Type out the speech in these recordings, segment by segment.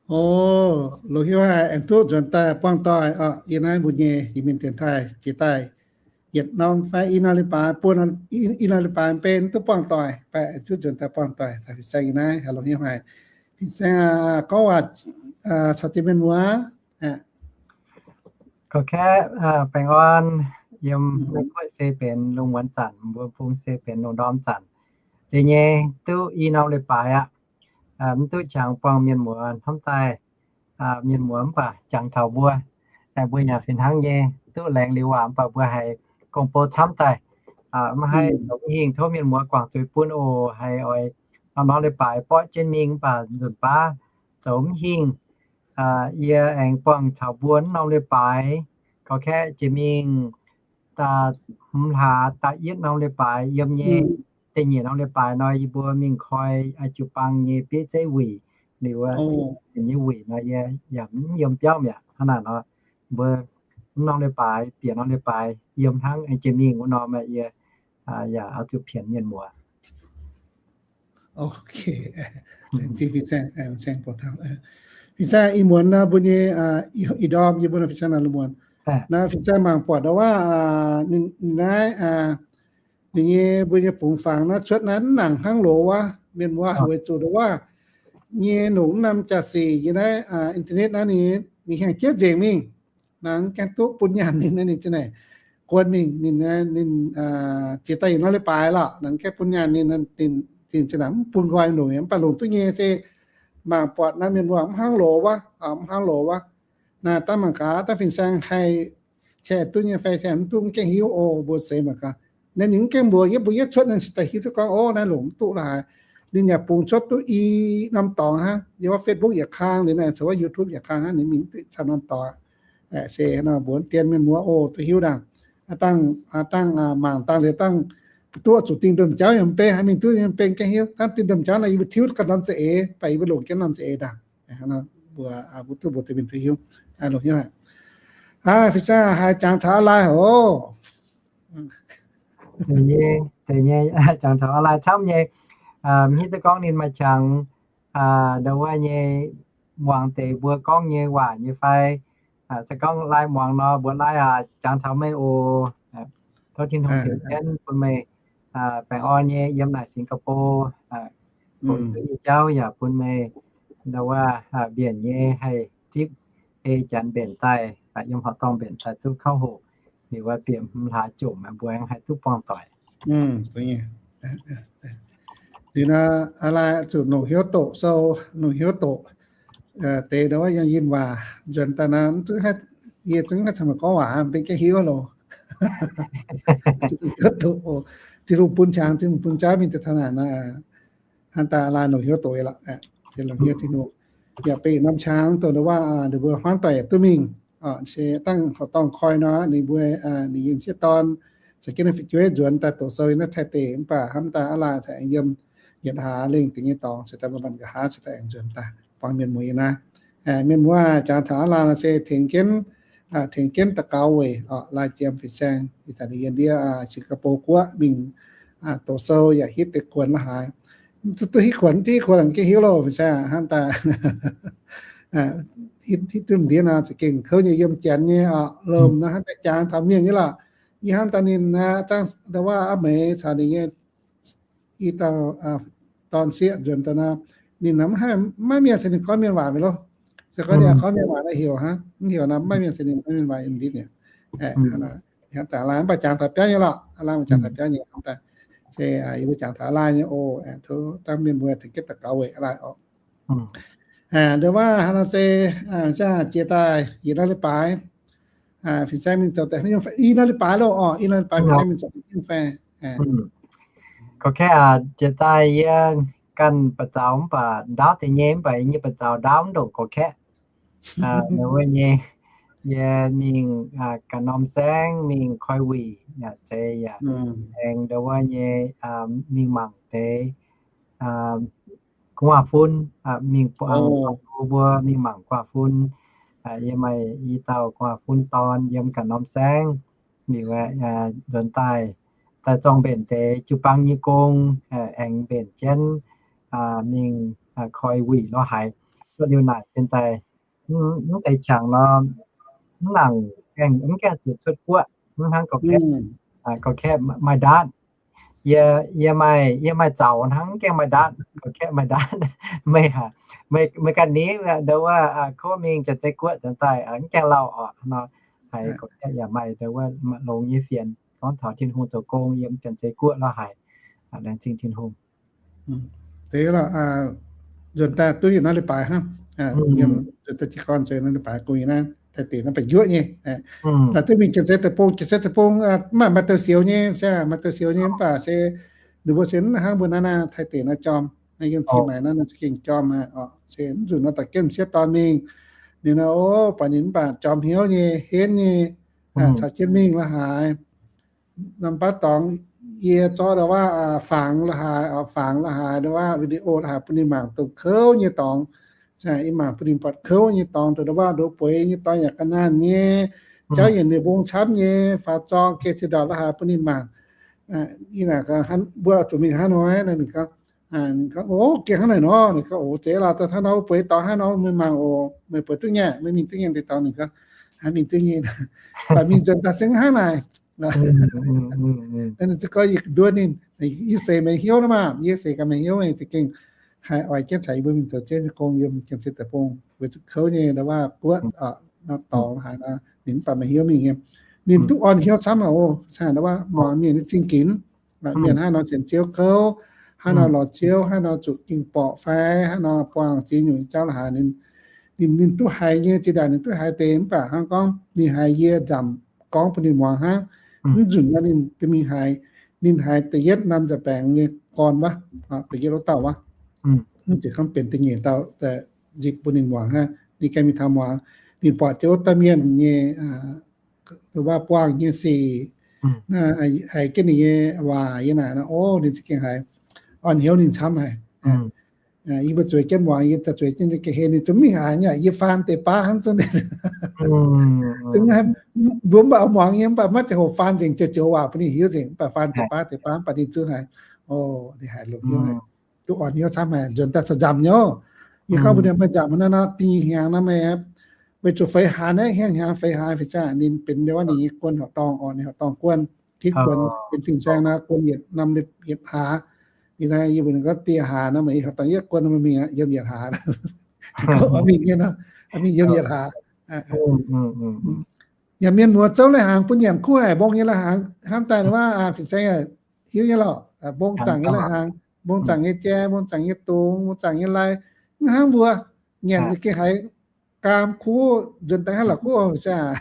O, longc hnyouv haic, aengx duqv nzuonx daaih buangh doic oc. Yie naaiv mbuo nyei Iu-Mienh dienx taaih jiex daaih yietc norm fai i norm leiz-baaix, buo norm, i norm leiz-baaix mv bei duqv buangh doic, fai aengx duqv nzuonx daaih buangh doic caux fin-saeng yie naaiv, longc hnyouv haic. Fin-saeng gorngv waac caux deix mienh muoz. Gorngv kaeqv, baengh orn, yiem Meiv Guoqv se benx lungh muonz zanc, mbuo bung se benx lungh ndorm zanc. Zeiz nyei, duqv i norm leiz-baaix aqv. Mv duqv qangx buangh mienh muoz hnamv daaih, mienh muoz mv baac jangx taux mbuo, mbuo yaac fih hnangv nyei, duqv laengz liuz waac mv baac mbuo haiz gong-bou camv daaih. Maiv haih zoux hingh tov mienh muoz guangc zuiz bun oc. Haiz oix norm-norm leiz-baaix borqv jienv mingh mv baac nzunc baav zoux mv hingh. Yie aengx buangh caux mbuo norm leiz-baaix, gorngv kaeqv jiex mingh da'hmz hlaax da'yietv norm leiz-baaix yiem nyei. Da'nyeic norm leiz-baaix nor yie mbuo mingh koi jiu-baang nyei bieiv zeiv wuic, liuz nyei wuic nor yie yaac mv yiem biauv mi'aqv. Hnangv naaic nor, mbuo mv norm leiz-baaix, bieqc norm leiz-baaix yiem hnangv jiex mingh wuov norm yie yaac oix zuqc pienx mienh muoz. Ok. Fin-saeng, fin-saeng, ih muonz nor mbuo nyei ih ndorm yie mbuo nor fin-saeng naaiv lungh muonz. Naaiv fin-saeng mangc buatc ndau wuov, ninh naaiv, ninh nyei mbuo nyei fungx fangx naaiv cuotv naaiv mv nangc hnangv loz wuov, mienh muoz, weic zuqc ndau wuov nyei longc mv norm jaax-sic nyei naaiv internet naaiv ninh, ninh hengx jieqv nzengc mingh. Naaiv gaengh duqv bun nyaanh ninh, ninh za'naaic guon mingh, ninh, ninh jiex daaih yietc norm leiz-baaix lorqc, naaiv gaengh bun nyaanh ninh, ninh za'naaic mv bun nqoi longc, mv baac longc duqv nyei se mangc buatc naaiv mienh muoz mv hnangv loz wuov, mv hnangv loz wuov. Naaiv dangh mangc gaax, dangh fin-saeng haih tengx duqv nyei fai tengx mv duqv mv gaengh hiuv oc. Mbuo seix mangc gaax. Naaiv ninh mv gaengh mbuox yie, mbuo yietv cuotv naaiv se daaih hiuv duqv gorngv, o, naaiv longc mv duqv la'haaix. Ninh yaac bungx cuotv duqv i norm dorngx hnangv. Yiem wuov Facebook yietc kang liuz naaiv, caux wuov YouTube yietc kang hnangv, ninh mingh duqv caux norm dorngx. Se nor mbuox dien mienh muoz oc, duqv hiuv ndaangc. Dangh, dangh mangc dangh liuz dangh duqv zuqc dingh ndomh jauv yaac mv bei, haaix mingh duqv mv bei gaengh hiuv. Dangh dingh ndomh jauv nor yie mbuo tiuv ganh norm za'eix, baac yie mbuo longc jienv norm za'eix ndaangc. Mbuo, mbuo duqv mbuox deix mienh duqv hiuv. Longc hiuv haic. Aa, fin-saeng haiz jangx taux aa laai oc. Zeiz nyei, zeiz nyei, jangx taux aa laai camv nyei. Mv hiuv duqv gorngv ninh maaih qangx ndau wuov nyei muangx deix mbuo gorngv nyei waac nyei fai. Se gorngv laai muangx nor, mbuo laai jangx taux meih oc. Tov Tin-Hungh tengx jienv bun meih baengh orn nyei yiem naaic Singapore, bun duqv nyei jauv yaac bun meih ndau wuov mbienc nyei haih zipv ei janx mbenc daaih, yiem horqc dorngh mbenc daaih duqv kouv hoqc. Liuz wuov bieqc hmz hlaax jomc, mbuo aengx haih duqv buangh doic. Liuz nor, aa laai zuqc longc hnyouv doqc sou, longc hnyouv doqc deix ndau wuov yangh yinh waac nzuonx daaih nor, yie zungv maiv caux meih gorngv waac, mv gaengh hiuv loh. Zuqc longc hnyouv doqc oc. Tin-Hungh bun qangx, Tin-Hungh bun jauv mingh daaih taux naaic nor, hnangv daaih aa laai longc hnyouv doqc lorqc. Longc hnyouv Tin-Hungh yaac benx norm qangx dongh ndau wuov ninh mbuo hmuangv doic yaac duqv mingh. Se dangh horqc dorngh koi nor, ninh mbuo, ninh nyei m'sieqv dorn caux jienv ninh fu'jueiv nzuonx daaih doqc sou yiem naaiv Taiv deic, mv baac hnamv daaih aa laai caux aengx yiem yietc hlaax lengh dingc nyei dorngx ceix daaih mbuo mangc nqa'haav ceix daaih aengx nzuonx daaih buangh mienh muoz yiem naaiv. Mienh muoz jangx taux aa laai nor se tengx jienv, tengx jienv daux gaux weic oc, laai jiem fin-saeng ih zanc ninh yiem ndiev Singapore guoqv mingh doqc sou yaac hitv deix kuonx la'haaix. Duqv hitv kuonx, duqv hitv kuonx gengh hiuv loh, fin-saeng hnamv daaih. Hitv duqv ndiev nor za'gengh kouv nyei, yiem janx nyei oc, lomh nor hnamv daaih jangx taux mienh nyei lorqc. Yie hnamv daaih ninh, dangh ndau wuov aa meix caux ninh nyei i dauh dorn sieqv nzuonx daaih nor, ninh mv haih, maiv mienh caux ninh gorngv mienh waac mi'aqv loh. Se gorngv ninh gorngv mienh waac naaiv heuc hnangv, mv heuc nor maiv mienh caux ninh gorngv mienh waac yiem ndiev mi'aqv. Hnamv daaih aa laai mv baac jangx taux biauv nyei lorqc, aa laai mbuo jangx taux biauv nyei hnamv daaih. Se yie mbuo jangx taux aa laai nyei oc. Tov dangh mienh mbuo tengx jienv daux gaux weic aa laai oc. Ndau wuov hnangv nor se, jiex daaih yietc norm leiz-baaix, fin-saeng mingh zoux daaih nyungc fai, i norm leiz-baaix loh oc, i norm leiz-baaix fin-saeng mingh zoux daaih nyungc fai. Gorngv kaeqv aac, jiex daaih yie ganh ba'zaux mv baac ndaauv deix nyei, mv baac yie nyei ba'zaux ndaauv mv ndongc gorngv kaeqv. Ndau wuov nyei, yie mingh ganh norm saengv mingh koi wuic yaac zeiz yaac aengx ndau wuov nyei mingh mangc deix gu'nguaaz-fun, mingh mbuo mingh mangc gu'nguaaz-fun. Yie maaih i dauh gu'nguaaz-fun dorn yiem ganh norm saengv, liuz nzuonx daaih, daaih zorng mbenc deix jiu-baang nyei gong, aengx mbenc jienv mingh koi wuic lorz haaix. Zuov liuz naaic cien daaih, mv deix qangx nor, mv nangc, mv gaengh zuqc cuotv guoqv, mv hnangv ga'kaeqv, ga'kaeqv maaih ndaatv. Yie, yie maaih, yie maaih zaux hnangv, mv gaengh maaih ndaatv, ga'kaeqv maaih ndaatv. Meih, meih ganh ni ndau wuov kouv mingh Janx-Zei guoqv cien daaih mv gaengh lauh oc nor, haiz ga'kaeqv yaac maaih ndau wuov longx nyei fienx gorngv taux Tin-Hungh zoux gong yiem Janx-Zei guoqv lorz haic. Laengz zingh Tin-Hungh. Deix lorqc, nzuonx daaih duqv yietc naaiv leiz-baaix hnangv, yiem nzuonx daaih jiez gorn nzuonx naaiv leiz-baaix gong yiem naaiv Taiv deic naaiv baac njuov nyei. Daaih duqv mingh Janx-Zei deic-bung, Janx-Zei deic-bung mv baac maaih deix siou nyei, maaih deix siou nyei mv baac se ninh mbuo se mv hnangv mbuo naaiv naaiv Taiv deic naaiv jorm, naaiv yiem Cing Maaic naaiv ninh za'gengh jorm oc, se mv nzunc nor daaih jienv m'sieqv dorn mingh, ninh nor, o, buatc ninh mv baac jorm hnyouv nyei, henv nyei, caux jienv mingh la'haaix. Norm baav dorngx yie zorqv ndau wuov fangx la'haaix, fangx la'haaix, ndau wuov video la'haaix bun ninh mangc, dongh kouv nyei dorngx, yie mangc bun ninh buatc kouv nyei dorngx, dongh ndau wuov ndoqv bueix nyei dorngx yaac ga'naanh nyei, jauv yienc ninh mbong camv nyei, faaux zorng geh cin ndorqc la'haaix bun ninh mangc. Ih naaic mbuo zuqc mingh hnangv nor, ninh gorngv, ninh gorngv, o, gengh hnangv naaic nor, ninh gorngv, o, zeiz lorqc, daaih hnangv nor bueix dorngx hnangv nor meih mangc oc, meih bueix duqv nyei, meih mingh duqv nyei, deix dorngx ninh gorngv, mingh duqv nyei, baac mingh nzuonx daaih se hnangv naaic. Ninh za'gengh gorngv yie nduov ninh, yie seix meih hnyouv nor maah, yie seix gaax meih hnyouv, za'gengh haih oix jienv caux yie mbuo mingh zoux jienv nyei gong yiem Janx-Zei deic-bung, weic zuqc kouv nyei ndau wuov guoqv, nor dorngx haaix nor, ninh mv baac meih hnyouv mingh nyei. Ninh duqv orn hnyouv camv aqv oc, ndau wuov muangx mienh nyei zingh ginx, mienh hnangv nor sienx Ziouv kouv, hnangv nor lorz Ziouv, hnangv nor zuqc ging borqc fai hnangv nor buangh ziex nyungc nyei jauv la'haaix, ninh, ninh duqv haiz nyei, zinh ndaangc ninh duqv haiz deix mv baac hnangv gorngv ninh haiz yie nzamc gorngv bun ninh muangx hnangv. Mv nzunc nor ninh mingh haiz, ninh haiz da'yietv norm nza'baengx nyei gorn wuov, da'yietv wuov dauh wuov, mv zeiz gorngv benx da'nyeic dauh, nzipc bun ninh muangx hnangv. Ninh ganh mingh taux muangx, ninh buatc jienv wuov dauh mienh nyei, ndau wuov buangh nyei sic, haiz jienv ninh nyei waac yiem naaic nor, o, ninh za'gengh haiz orn hnyouv ninh camv haic. Yie mbuo zueiz jienv muangx, yie zueiz jienv ga'hlen ninh zungv mingh haiz nyei, yie faan deix baav hnangv zungv, zungv mbuo mv baac muangx nyei mv baac maiv zeiz hoc faan nzengc, joux-joux waac bun ninh hiuv nzengc, mv baac faan deix baav deix baav mv baac ninh zungv haiz, o, ninh haiz longc hnyouv haic, duqv orn hnyouv camv haic, nzuonx daaih corc nzamc nyei. Yie gorngv mbuox ninh, meih nzamc naaiv nor dingh hnyangx nor meih, meih zuqc feix hlaax naaiv, hnyangx-hnyangx feix hlaax feix zaangc, ninh benx ndau wuov ninh nyei guon horqc dorngh orqc, ninh horqc dorngh guon, hitv guon benx fin-saeng nor guon yietc norm yietc hlaax. Ninh naaiv yie mbuox ninh gorngv dieh hlaax nor meih horqc dorngh yietv guon nor meih mingh yiem yietc hlaax. Mingh nyei nor, mingh yiem yietc hlaax. Yaac mienh muoz zouv lai-hnaangx bun nyanc kuv haic, mbong nyei lai-hnaangx hnamv daaih wuov fin-saeng hiuv nyei lorqc, mbong zaangc nyei lai-hnaangx, mbong zaangc nyei jai, mbong zaangc nyei dungz, mbong zaangc nyei lai, mv hnangv mbuo nyanc gengh haiz gaam kuv, nzuonx daaih hnangv la'kuv aa.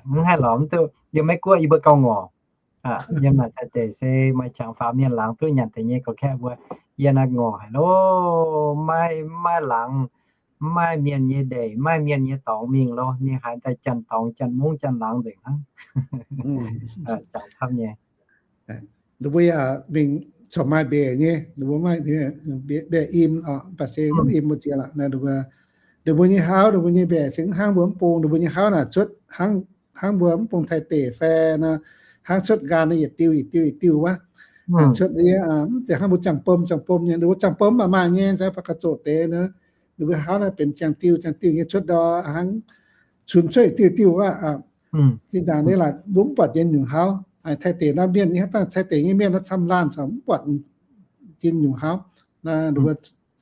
Mv haih lorz mv duqv, yiem Meiv Guoqv yie mbuo gauh ngorc. Yiem naaic Taiv deic se maaih qangx faaux mienh laangz duqv nyanc deix nyei ga'kaeqv mbuo. Yie naaiv ngorc haic loh, maiv, maiv maaih laangz, mv maaih mienh nyei ndeic, mv maaih mienh nyei dorngx mingh loh, ninh haiz daaih janx-dorngx, janx-mungv, janx-laangz nzengc hnangv. Jangx camv nyei. Ninh mbuo yaac mingh corc maaih mbiaec nyei, ninh mbuo maaih mbiaec im, mv baac se mv im mbuo ziex lorqc. Ninh mbuo nyei hauv, ninh mbuo nyei mbiaec se mv hnangv mbuo mv bung. Ninh mbuo nyei hauv naaic cuotv hnangv, hnangv mbuo mv bung Taiv deic fai nor, hnangv cuotv nqaang naaiv yietc diuh yietc diuh yietc diuh wuov. Cuotv mv zeiz hnangv mbuo ziangh bom ziangh bom nyei. Ninh mbuo ziangh bom mv baac maaih nyei, se baac ga'zoqc deix nor, ninh mbuo hauv naaiv benx ziangh diuh ziangh diuh nyei cuotv ndau hnangv cunx cuotv diuh diuh wuov. Zinh ndaangc nyei laaix mbuo mv buatc njien nyungc hauv. Taiv deic naaiv mienh, hnangv dangh Taiv deic nyei mienh naaiv camv laanh corc mv buatc njien nyungc hauv. Naaiv ninh mbuo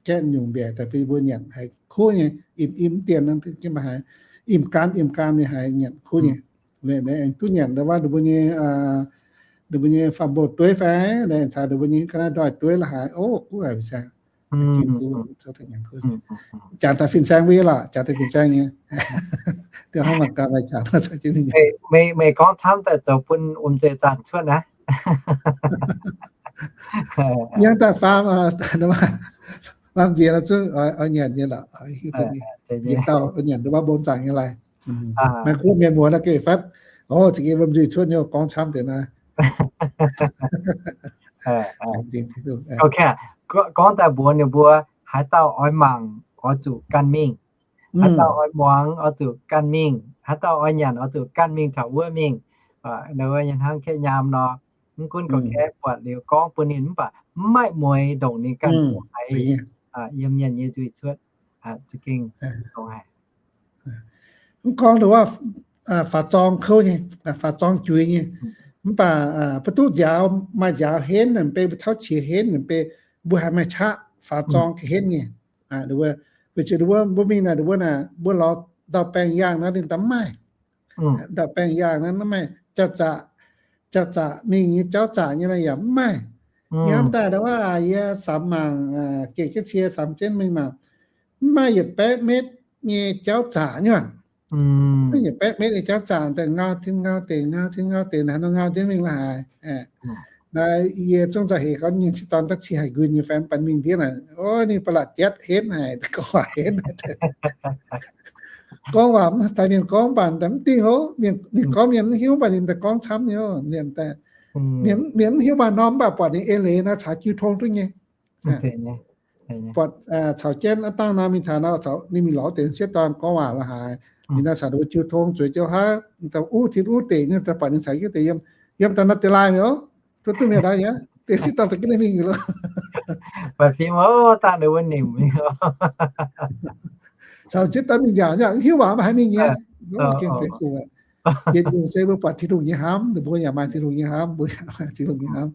gaeqv nyungc mbiaec daaih bun mbuo nyanc haiz kuv nyei, im im dienh, haiz im gaam im gaam nyei haiz nyanc kuv nyei. Duqv nyanc ndau wuov ninh mbuo nyei, ninh mbuo nyei faam-mboh dueiv fai, caux ninh mbuo nyei ga'naaiv ndoih dueiv la'haaix, o, kuv haic saeng. Jangx daaih fin-saeng mbuo nyei lorqc, jangx daaih fin-saeng nyei. Diuh hnangv mangc gaax meih jangx daaih. Meih gorngv camv daaih zoux bun wuom-nzuih zanc cuotv naaiv. Yangh daaih faam, faam nziex lorqc, zuqc oix nyanc nyei lorqc, hiuv duqv nyei. Yietc dauh oix nyanc ndau wuov mbong zaangc nyei lai. Maaih kuv mienh muoz naaiv gengh fatv, o, za'gengh wuom-nzuih cuotv nyei, gorngv camv deix naaiv. Gorngv daaih mbuox ninh mbuo, haaix dauh oix mangc oix zuqc ganh mingh, haaix dauh oix muangx oix zuqc ganh mingh, haaix dauh oix nyanc oix zuqc ganh mingh taux wuov mingh. Hnangv kaeqv nyaam nor, mv gunv ga'kaeqv buatc liuz gorngv bun ninh mv baac mv maaih mueix ndongc ninh ganh haiz yiem mienh nyei nzuih cuotv, za'gengh dongh haic. Mv gorngv nduov, faaux zorng kouv nyei, faaux zorng juix nyei, mv baac mbuo duqv nziaaux, maaih nziaaux henv naaic mv bei, mbuo tauv qiex henv naaic mv bei, mbuo haiz maaih qaqv faaux zorng ga'henv nyei. Weic zuqc nduov mbuo mingh naaic, nduov naaic mbuo lorz ndau-baengh yaangh naaiv ninh daaih mv maaih. Ndau-baengh yaangh naaiv mv maaih jauv-zaqc, jauv-zaqc mingh nyei jauv-zaqc nyei naaiv yaac mv maaih. Hnamv daaih nduov, yie samx mangc, gec jienv cie samx jienv mingh mangc, mv maaih yietc baeqv metv nyei jauv-zaqc nyuonh. Mv maaih yietc baeqv metv nyei jauv-zaqc daaih ngau jienv ngau deix, ngau jienv ngau deix, naaiv nor ngau jienv mingh la'haaix. Naaiv yie zungv za'heix gorngv nyei sieqv dorn daav cih haic nquin nyei fai mv baac mingh ndiev naaic, o, ninh ba'laqc dietv henv haic, gorngv waac henv haic. Gorngv waac mv taux mienh gorngv mv baac mv dingh oc. Mienh, ninh gorngv mienh mv hiuv mv baac ninh daaih gorngv camv nyei oc. Mienh, mienh mv hiuv maaih norm mv baac buatc ninh eix leiz naaiv caux jiu tong duqv nyei. Buatc caux jienv aav dangh nor mingh taux nor, ninh mingh lorz deix sieqv dorn gorngv waac la'haaix, ninh naaiv caux nduov jiu tong zueiz jiu haav, uv tin uv deic nyei, daaih buatc ninh caux jienv deix yiem, yiem daaih naaiv deix laaih mi'aqv. Duqv duqv mienh daaih yaac deix sieqv dorn daaih jienv ninh mingh mi'aqv. Caux sieqv dorn mingh nziaauc, hiuv waac mv haiz mingh nyei. Gengh feix zuqc aqv. Yietc nyungc se mbuo buatc Tin-Hungh nyei hnamv, mbuo yaac maaih Tin-Hungh nyei hnamv, mbuo yaac maaih Tin-Hungh nyei hnamv.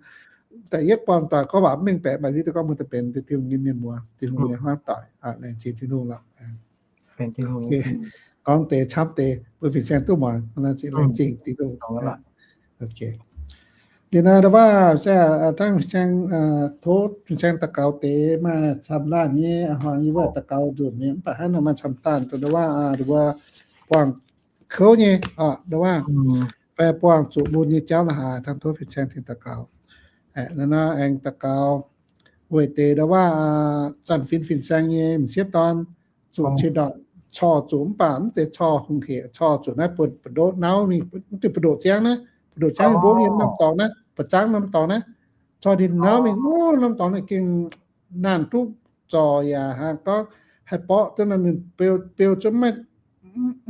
Da'yietv buangh doic gorngv waac mv mengh baeqc, mv baac hiuv duqv gorngv mbuo daaih benx Tin-Hungh nyei mienh muoz, Tin-Hungh nyei hmuangv doic, laengz zingh Tin-Hungh lorqc. Gorngv deix camv deix mbuo fin-saeng duqv muangx, laengz zingh Tin-Hungh. Liuz naaiv ndau waac se dangh fin-saeng, tov fin-saeng daux gaux deix maaih camv laanh nyei, hmuangx yie wuov daux gaux nzunc nyei, mv baac hnangv nor maaih camv laanh dongh ndau waac, ndau waac buangh kouv nyei, ndau waac fai buangh zuqc mun nyei jauv la'haaix, dangh tov fin-saeng tengx daux gaux. Naaiv nor aengx daux gaux weic deix ndau waac zanc fin fin-saeng nyei m'sieqv dorn zuqc qiex ndorqc, corc zuqc mv baac mv zeiz corc hungh hec, corc zuqc naaiv buonc buoz-ndoqv nauv mingh, mv diuh buoz-ndoqv ziangv naaiv, buoz-ndoqv ziangv nyei mbong yiem norm dorngx naaiv, buoz-zaangv norm dorngx naaiv, corc ninh nauv mingh wuov norm dorngx naaiv gengh naanh duqv zorc yaac hnangv gorngv haih borqv duqv naaiv ninh beu, beu zungv maiv,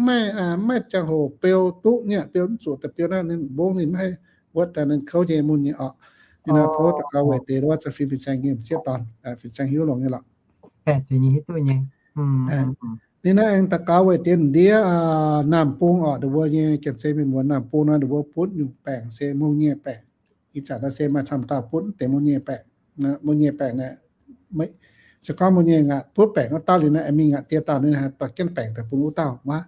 maiv, maiv ziangh hoc beu duqv nyei, beu mv zuqc daaih beu naaiv ninh mbong ninh maiv haih wuotv daaih ninh kouv nyei mun nyei orqc. Ninh naaiv tov daux gaux weic deix ndau waac zanc fin fin-saeng nyei m'sieqv dorn, fin-saeng hiuv longx nyei lorqc. Ninh naaiv aengx daux gaux weic deix ndiev naamh bung orqc, ndongc mbuo nyei Janx-Zei mienh muoz naamh bung nor, ndongc mbuo butv nyungc baengc se mong nyei baengc. Ih zanc naaiv se maaih camv dauh butv deix mong nyei baengc, mong nyei baengc naaiv, se gorngv mong nyei ngaatc butv baengc wuov dauh liuz naaiv, aengx mingh ngaatc die dauh ninh haih dorh jienv baengc daaih bun wuov dauh wuov.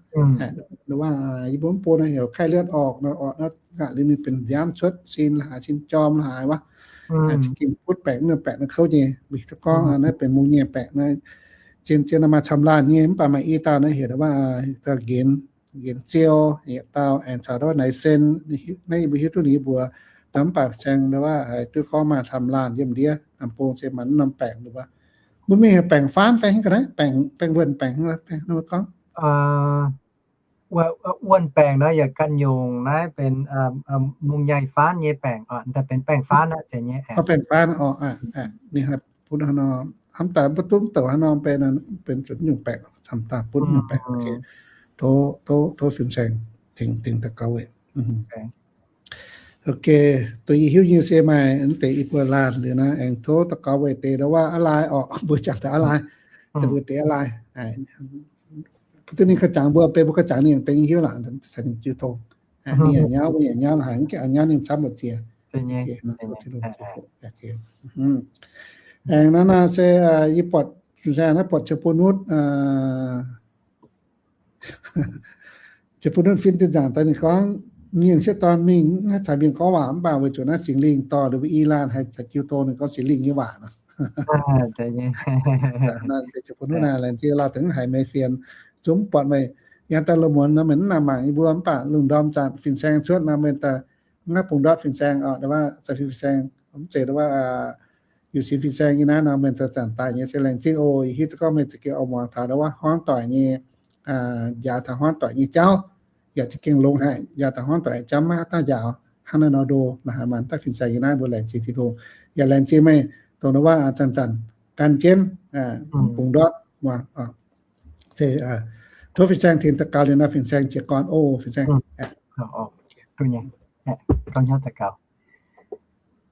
Ndongc wuov yie mbuo mv bung naaiv heuc ไข้เลือดออก nor, orqc, naaiv ngaatc liuz ninh benx nziaamv cuotv sin la'haaix, sin jorm la'haaix wuov. Za'gengh butv baengc, mv nyungc baengc naaiv kouv nyei. Weic zuqc gorngv naaiv benx mong nyei baengc naaiv, zien-zien maaih camv laanh nyei, mv baac maaih i dauh naaiv heuc ndongc wuov, dauh nqenx, nqenx ziou, yietc dauh aengx caux ndongc wuov naaiv sen, naaiv yie mbuo hiuv duqv ninh mbuo, mv baac saeng ndongc wuov haiz duqv gorngv maaih camv laanh yiem ndiev naamh bung se maaih norm baengc ndongc wuov. Mbuo mingh heuc baengc faanv fai hingv ga'naaiv, baengc, baengc wuonh baengc, baengc gorngv wuonh baengc nor yaac ganh nyungc naaiv benx mungh nyaih faanv nyei baengc, daaih benx baengc faanv aqv, zeiz nyei. Baengc faanv orqc, ninh bun hnangv nor, hnamv daaih mbuo duqv mv douc hnangv nor benx, benx zuqc nyungc baengc, camv dauh butv nyungc baengc. Tov, tov fin-saeng tengx daux gaux weic. Ok, dongh yie hiuv nyei se maaih mv deix i buo laanh liuz naaiv, aengx tov daux gaux weic deix ndongc wuov a'laaix orqc, mbuo jangx deix a'laaix, deix mbuo deix a'laaix. Mbuo duqv ninh gauh jangx mbuo, benx mbuo gauh jangx ninh benx hiuv laangc, caux ninh jiu tong. Ninh yaac nyauv, mbuo yaac nyauv, haiz mv gaengh nyauv ninh camv mbu'ziex. Aengx naaiv naaiv se yie buatc, naaiv buatc Ziouv Bun Nutv, Ziouv Bun Nutv fin dien nzaangc daaih ninh gorngv, mienh sieqv dorn mingh mv haih caux mienh gorngv waac mv baac weic zuqc naaiv Singx Lingh dorh ninh mbuo i laanh haih caux jiu tong ninh gorngv Singx Lingh nyei waac nor. Ziouv Bun Nutv naaiv laengz zingh lauh deix haiz meih fienx, zungv buatc meih, yangh daaih lungh muonz nor meih mv nangc mangc yie mbuo mv baac lungh ndorm zanc fin-saeng cuotv nor meih daaih mv haih bungx ndortv fin-saeng orqc, ndongc wuov zanc fin-saeng, mv zeiz ndongc wuov, Yuc sin fin-saeng nyei naaiv nor, mienh zanc-zanc daaih nyei se laengz zingh oc. Yie hiuv duqv gorngv mienh za'gengh oix muangx taux ndongc wuov huaang doic nyei, njaaux taux huaang doic nyei jauv, yaac za'gengh longx haic. Njaaux taux huaang doic nyei jauv maiv haaix dauh njaaux hnangv naaiv nor ndo, la'haaix maaih dauh fin-saeng yiem naaiv mbuo laengz zingh Tin-Hungh. Yaac laengz zingh meih dongh ndongc wuov zanc-zanc gan jienv bungx ndortv muangx. Se tov fin-saeng tengx daux gaux liuz nor, fin-saeng jiez gorn oc, fin-saeng.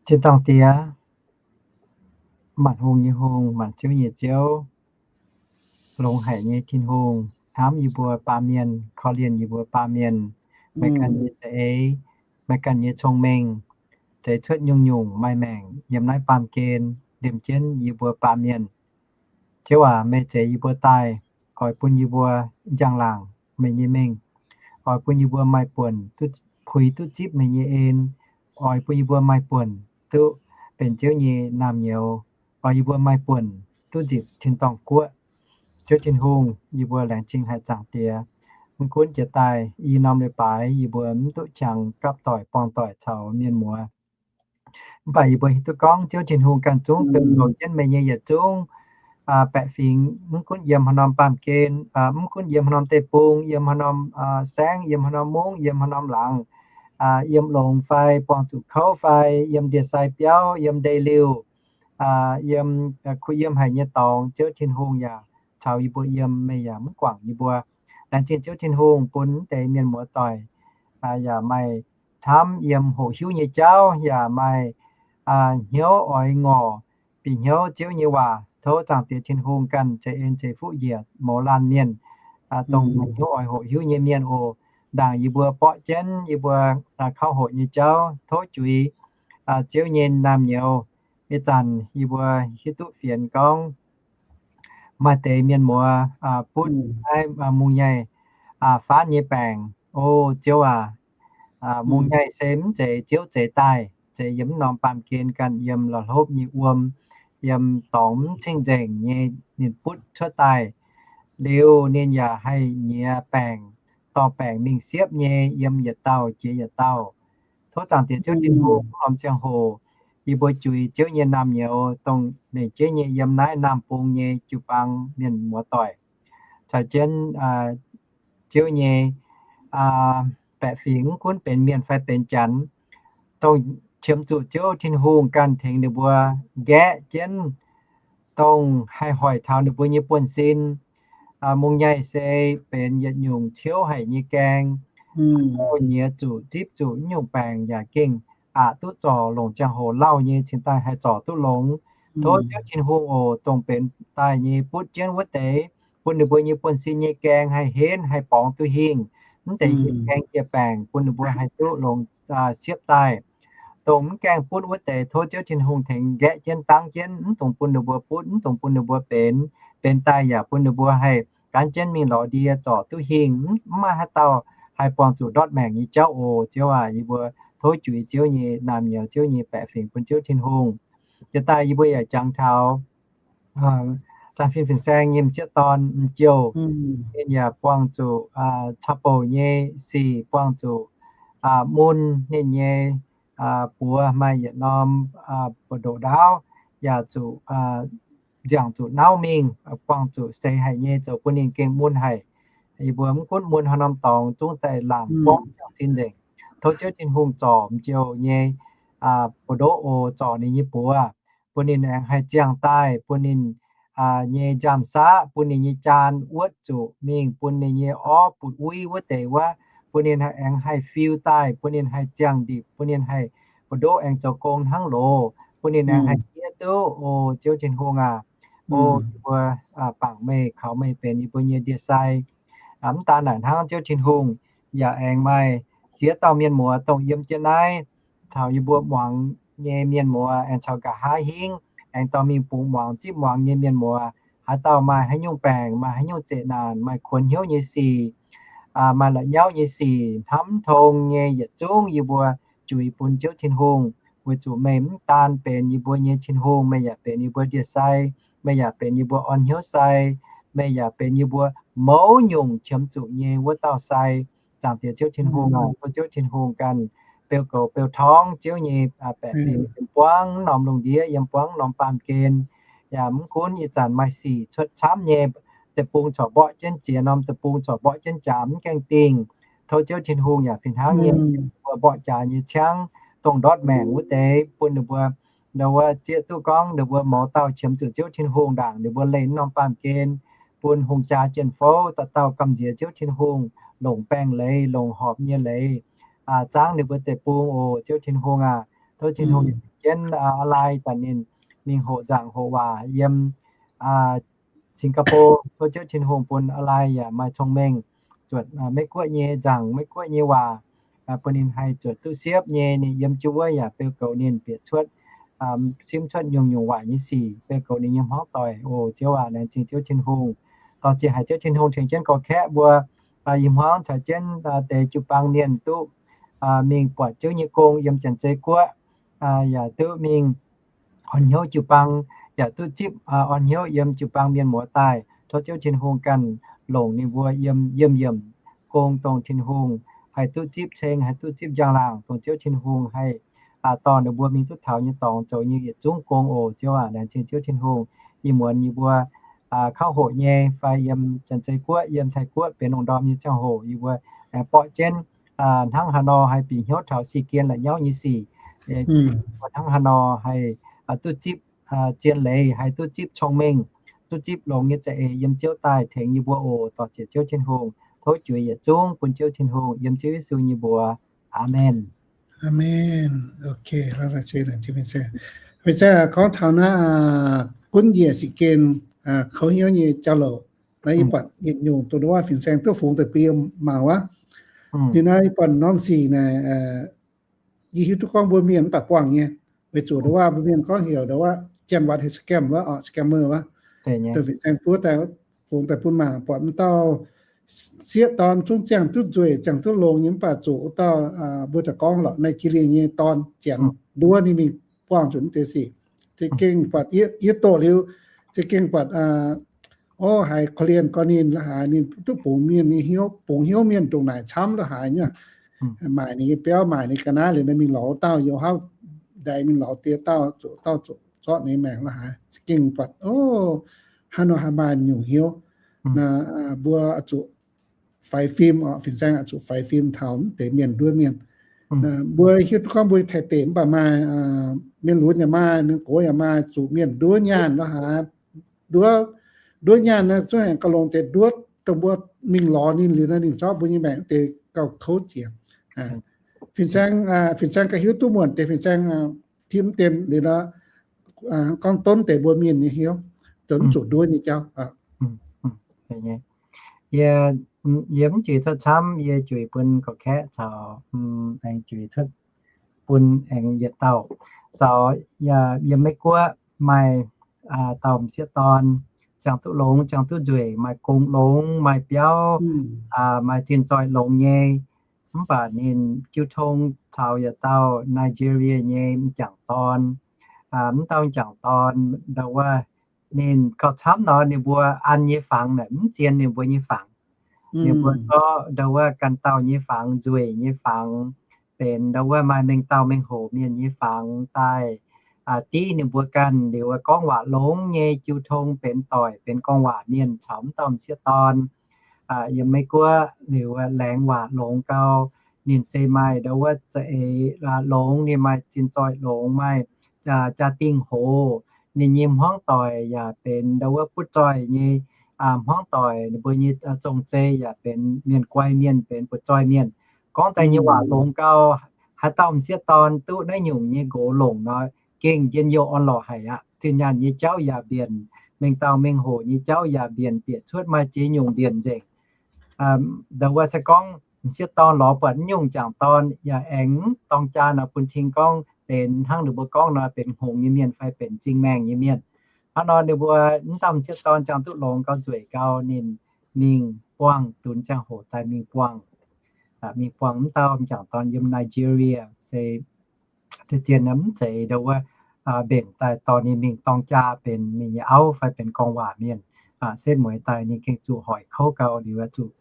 Tin-dorngh Diex, Maanc hungh nyei Hungh, maanc ziouv nyei Ziouv, longx haic nyei Tin-Hungh, hnamv yie mbuo baamh mienh, korv-lienh yie mbuo baamh mienh. Meih ganh nyei za'eix, meih ganh nyei cong-mengh, zeix cuotv nyungc-nyungc maaih maengc yiem naaiv baamh gen, liemh jienv yie mbuo baamh mienh. Ziouv aac, meih zeix yie mbuo daaih, oix bun yie mbuo njang-laangc meih nyei mengh, oix bun yie mbuo maaih buonc duqv puix duqv zipv meih nyei en, oix bun yie mbuo maaih buonc duqv benx Ziouv nyei naamh nyouz, oix yie mbuo maaih buonc duqv nzipc tin-dorngh guoqv. Ziouv Tin-Hungh, yie mbuo laengz zingh haic Zaangc Diex. Mv gunv jiex daaih i norm leiz-baaix yie mbuo mv duqv qangx gapv doic buangh doic caux mienh muoz, mv baac yie mbuo hiuv duqv gorngv Ziouv Tin-Hungh ganh zungv beu goux jienv meih nyei yietc zungv baeqc fingx, mv gunv yiem haaix norm baamh gen, mv gunv yiem haaix norm deic-bung, yiem haaix norm saengv, yiem haaix norm mungv, yiem haaix norm laangz, yiem longx fai buangh zuqc kouv fai yiem ndie-sai biauv, yiem ndeic-liuh, yiem kuh yiem haic nyei dorngx, Ziouv Tin-Hungh yaac caux yie mbuo yiem, meih yaac mv guangc yie mbuo. Laengz zingh Ziouv Tin-Hungh bun mv deix mienh muoz doic yaac maaih hnamv yiem hoqc hiuv nyei jauv, yaac maaih hnyouv oix ngorc bieqc hnyouv Ziouv nyei waac. Tov Zaangc Diex Tin-Hungh ganh ceix en ceix fuqv njiec mouz laanh mienh, dongh maaih hnyouv oix hoqc hiuv nyei mienh oc. Ndaangc yie mbuo borqv jienv yie mbuo kauv hoqc nyei jauv, tov juix Ziouv nyei naamh nyouz. Ih zanc yie mbuo hiuv duqv fienx gorngv maaih deix mienh muoz butv naaiv mungh nyaih faanv nyei baengc. O Ziouv aac, mungh nyaih se mv zeiz Ziouv zeix daaih, se yiem mv norm baamh gen ganh yiem la'hlopv nyei wuom, yiem dorngx mv cing-nzengc nyei ninh butv cuotv daaih. Liuz ninh yaac haih nyiex baengc, dorh baengc mingh siepv nyei yiem yietc dauh jiex yietc dauh. Tov Zaangc Diex Ziouv Tin-Hungh, mv norm ziangh hoc yie mbuo juix Ziouv nyei naamh nyouz, dongh lengc jeiv nyei yiem naaiv Naamh Bung nyei jiu-baang mienh muoz doic, caux jienv Ziouv nyei baeqc fingx, mv gunv benx mienh fai benx janx, dongh qiemx zuqc Ziouv Tin-Hungh ganh tengx ninh mbuo nqaeqv jienv, dongh haih hoic taux ninh mbuo nyei buonv-sin. Mungh nyaih se benx yietc nyungc ciouv haic nyei gaeng, nyiex zuqc zipv zuqc nyungc baengc yaac gengh aqc duqv zorc, longc ziangh hoc lauh nyei cingx daaih haih zorc duqv longx. Tov Ziouv Tin-Hungh oc, dongh benx daaih nyei butv jienv wuov deix, bun ninh mbuo nyei buonv-sin nyei gaeng haih henv, haih borngz duqv hingh. Mv deix hieh gaeng hieh baengc bun ninh mbuo haih duqv longx siepv daaih. Dongh mv gaengh butv wuov deix, tov Ziouv Tin-Hungh tengx nqaeqv jienv dangv jienv, mv dungx bun ninh mbuo butv, mv dungx bun ninh mbuo benx. Benx daaih yaac bun ninh mbuo haih gaanv jienv mingh lorz ndie zorc duqv hingh. Mv maaih haaix dauh haih buangh zuqc ndortv maengc nyei jauv oc. Ziouv aac, yie mbuo tov juix Ziouv nyei naamh nyouz, Ziouv nyei baeqc fingx bun Ziouv Tin-Hungh. Jiex daaih yie mbuo yaac jangx taux Zanh Fin Fin-Saeng nyei m'sieqv dorn, m'jouh, ninh yaac buangh zuqc caux bouc nyei sic, buangh zuqc mun. Ninh nyei buoz maaih yietc norm buoz-ndoqv ndaauv, yaac zuqc nziangc zuqc nauv mingh, buangh zuqc seix haic nyei, zoux bun ninh gengh mun haic. Yie mbuo mv gunv mun haaix norm dorngx, zungv daaih laangc buangv ziangh sin nzengc. Tov Ziouv Tin-Hungh zorc m'jouh nyei buoz-ndoqv oc, zorc ninh nyei buoz, bun ninh aengx haih ziangh daaih, bun ninh nyei nziaamv-saqv, bun ninh nyei jaan wuotv zuqc mingh, bun ninh nyei orv butv-uiv wuov deix wuov, bun ninh aengx haih fiu daaih, bun ninh haih ziangh ndipc, bun ninh haih buoz-ndoqv aengx zoux gong hnangv loz, bun ninh aengx haih diev duqv. O Ziouv Tin-Hungh aac, o, yie mbuo bangc meih, kaux meih benx yie mbuo nyei ndie-sai. Mv daan naaic hnangv, Ziouv Tin-Hungh yaac aengx maaih ziex dauh mienh muoz dongh yiem jienv naaiv caux yie mbuo muangx nyei mienh muoz, aengx caux nqa'haav hingv aengx dorh mingh bungx muangx zipv muangx nyei mienh muoz. Haaix dauh maaih haaix nyungc baengc, maaih haaix nyungc zeqc naanc, maaih kuonx hnyouv nyei sic, maaih la'nyauv nyei sic, hnamv mv tong nyei, yietc zungv yie mbuo juix bun Ziouv Tin-Hungh, weic zuqc meih mv daan benx yie mbuo nyei Tin-Hungh, meih yaac benx yie mbuo ndie-sai, meih yaac benx yie mbuo orn hnyouv sai, meih yaac benx yie mbuo mouz nyungc qiemx zuqc nyei wuov dauh sai. Zaangc Diex Ziouv Tin-Hungh aac, tov Ziouv Tin-Hungh ganh beu goux beu torngv Ziouv nyei baeqc fingx yiem buangv norm lungh ndiev, yiem buangv norm baamh gen. Yaac mv gunv ih zanc maaih sic cuotv camv nyei, deic-bung corc mborqv jienv jiex, norm deic-bung corc mborqv jienv jaax, mv gaengh dingh. Tov Ziouv Tin-Hungh yaac fih hnangv nyei, mbuo mborqv jaax nyei ciangv, dongh ndortv maengc wuov deix, bun ninh mbuo, ninh wuov zieqv duqv gorngv ninh mbuo mouz dauh qiemx zuqc Ziouv Tin-Hungh ndaangc ninh mbuo leih norm baamh gen, bun hungh jaa jien-fouv dauh dauh gamh nziex Ziouv Tin-Hungh, longc baengh leiz, longc horpc nyei leiz, zaangv ninh mbuo deic-bung oc. Ziouv Tin-Hungh aac, tov Tin-Hungh jienv a'laa zanc ninh mingh hoqc nzaangc hoqc waac yiem Singapore. Tov Ziouv Tin-Hungh bun a'lai yaac maaih cong-mengh zuotc Meiv Guoqv nyei nzaangc, Meiv Guoqv nyei waac, bun ninh haih zuotc duqv siepv nyei. Ninh yiem jienv wuov yaac beu goux ninh bieqc cuotv, simv cuotv nyungc-nyungc waaic nyei sic, beu goux ninh nyei hmuangv doic. O Ziouv aac, laengz zingh Ziouv Tin-Hungh. Dorh ziex haic Ziouv Tin-Hungh tengx jienv gorx-kaeqv mbuo, ih hmuangv caux jienv deix jiu-baang mienh duqv mingh buatc Ziouv nyei gong yiem Janx-Zei Guoqv, yaac duqv mingh orn hnyouv jiu-baang, yaac duqv zipv orn hnyouv yiem jiu-baang mienh muoz daaih. Tov Ziouv Tin-Hungh ganh longc ninh mbuo yiem yiemh yiemc gong, dongh Tin-Hungh haih duqv zipv ceng, haih duqv zipv njang-laangc, dongh Ziouv Tin-Hungh haih dorh ninh mbuo mingh duqv taux nyei dorngx zoux nyei yietc zungv gong oc. Ziouv aac, laengz zingh Ziouv Tin-Hungh. Ih muonz yie mbuo kauv hoqc nyei fai yiem Janx-Zei Guoqv, yiem Taiv Guoqv benx lungh ndorm nyei ziangh hoc, yie mbuo aengx borqv jienv hnangv haaix nor haih bieqc hnyouv taux si-gien la'nyauv nyei sic, hnangv haaix nor haih duqv zipv zien leiz, haih duqv zipv cong-mengh, duqv zipv longx nyei za'eix yiem Ziouv daaih tengx yie mbuo oc. Dorh ziex Ziouv Tin-Hungh, tov juix yietc zungv bun Ziouv Tin-Hungh yiem Ziouv Yesu nyei mbuox. Aamen. Aamen. Fin-saeng gorngv taux naaiv gunv njiec sic gen, kouv hnyouv nyei jauv-louc. Naaiv yie buatc yietc nyungc dongh wuov fin-saeng duqv fungx deix bun yie mangc wuov. Ninh naaiv yie buatc norm sic naaic, yie hiuv duqv gorngv mbuo mienh mv baac buangh nyei, weic zuqc dongh wuov mbuo mienh gorngv heuc dongh wuov janx waac heuc scam wuov, scammer wuov. Dongh fin-saeng buov daaih, fungx daaih bun mangc, buatc m'dauh sieqv dorn zungv ziangh duqv nzueic, ziangh duqv longx nyei, mv baac zuqc wuov dauh mbuo daaih gorngv lorqc, Naij-Jie-Lie nyei dorn ziangx nduov ninh mingh buangh zuqc deix sic. Za'gengh buatc yie doqc liuz, za'gengh buatc, o, haiz korv-lienh gorngv ninh la'haaix ninh duqv bungx mienh nyei hnyouv, bungx hnyouv mienh ndongc naaic camv la'haaix nyungc, maaic ninh nyei biauv, maaic ninh ga'naaiv liuz, naaiv mingh lorz wuov dauh, youh hauv ndaix mingh lorz diex dauh, zuqc dauh zuqc zorqv ninh nyei maengc la'haaix. Za'gengh buatc, o, hnangv nor haih maaih nyungc hnyouv. Mbuo zuqc faix fim, fin-saeng zuqc faix fim taux mv deix mienh nduov mienh. Mbuo hiuv duqv gorngv mbuo Taiv deic mv baac maaih, mienh lunx yaac maaih, mienh gox yaac maaih, zuqc mienh nduov nyaanh la'haaix, nduov nyaanh naaiv zungv aengx gauh longx deix, nduov dongh mbuo mingh lorz ninh liuz nor, ninh zorqv mbuo nyei maengc deix gauh kouv jiex. Fin-saeng, fin-saeng gauh hiuv duqv muonc deix, fin-saeng tim mv dien liuz nor, gorngv donv deix mbuo mienh nyei hnyouv, zoux mv zuqc nduov nyei jauv. Yie, yie mv juix cuotv camv, yie juix bun gorqv-kaeqv caux aengx juix cuotv bun aengx yietc dauh. Caux yiem Meiv Guoqv maaih dauh m'sieqv dorn, ziangh duqv longx, ziangh duqv nzueic, maaih gong longx, maaih biauv, maaih zinh zoih longx nyei. Mv baac ninh jiu tong caux yietc dauh Nigeria nyei m'jangc dorn. Mv dauh m'jangc dorn ndau wuov, ninh gauh camv nor, ninh mbuo an nyei fangx naaic mv zien ninh mbuo nyei fangx. Ninh mbuo zorqv ndau wuov ganh dauh nyei fangx, nzueic nyei fangx, benx ndau wuov maaih mengh dauh mengh hoc mienh nyei fangx daaih div ninh mbuo ganh liuz, gorngv waac longx nyei, jiu tong benx doic, benx gorngv waac mienh caux mv dauh m'sieqv dorn yiem Meiv Guoqv liuz, laengz waac longx gau. Ninh se maaih ndau wuov za'eix longx, ninh maaih zinh zoih longx, maaih jaa-dingh hoz. Ninh nyei hmuangv doic yaac benx ndau wuov butv zoih nyei hmuangv doic. Ninh mbuo nyei zong-zei yaac benx mienh guai mienh, benx butv zoih mienh. Gorngv daaih nyei waac longx gau. Haaix dauh m'sieqv dorn duqv naaiv nyungc nyei nqox longc nor, gengh njien-youh orn-lorqc haic aqv. Zinh nyaanh nyei jauv yaac mbienc, mengh dauh mengh hoc nyei jauv yaac mbienc, bieqc cuotv maaih ziex nyungc mbienc nzengc. Ndau wuov se gorngv m'sieqv dorn lorz buatc mv nyungc m'jangc dorn yaac aengx dorng jaa nor bun cing gorngv benx hnangv ninh mbuo gorngv nor benx hngongx nyei mienh fai benx zingh maengh nyei mienh. Hnangv nor ninh mbuo mv dauh m'sieqv dorn ziangh duqv longx gau, nzueic gau, ninh mingh buangh, dunx ziangh hoc daaih mingh buangh. Mingh buangh mv dauh m'jangc dorn yiem Nigeria se deix dien mv zeiz ndau wuov mbenc daaih dorh ninh mingh dorng jaa benx ninh nyei auv fai benx gorngv waac mienh. Setv mueiz daaih ninh gengh zuqc hoic kouv gau liuz zuqc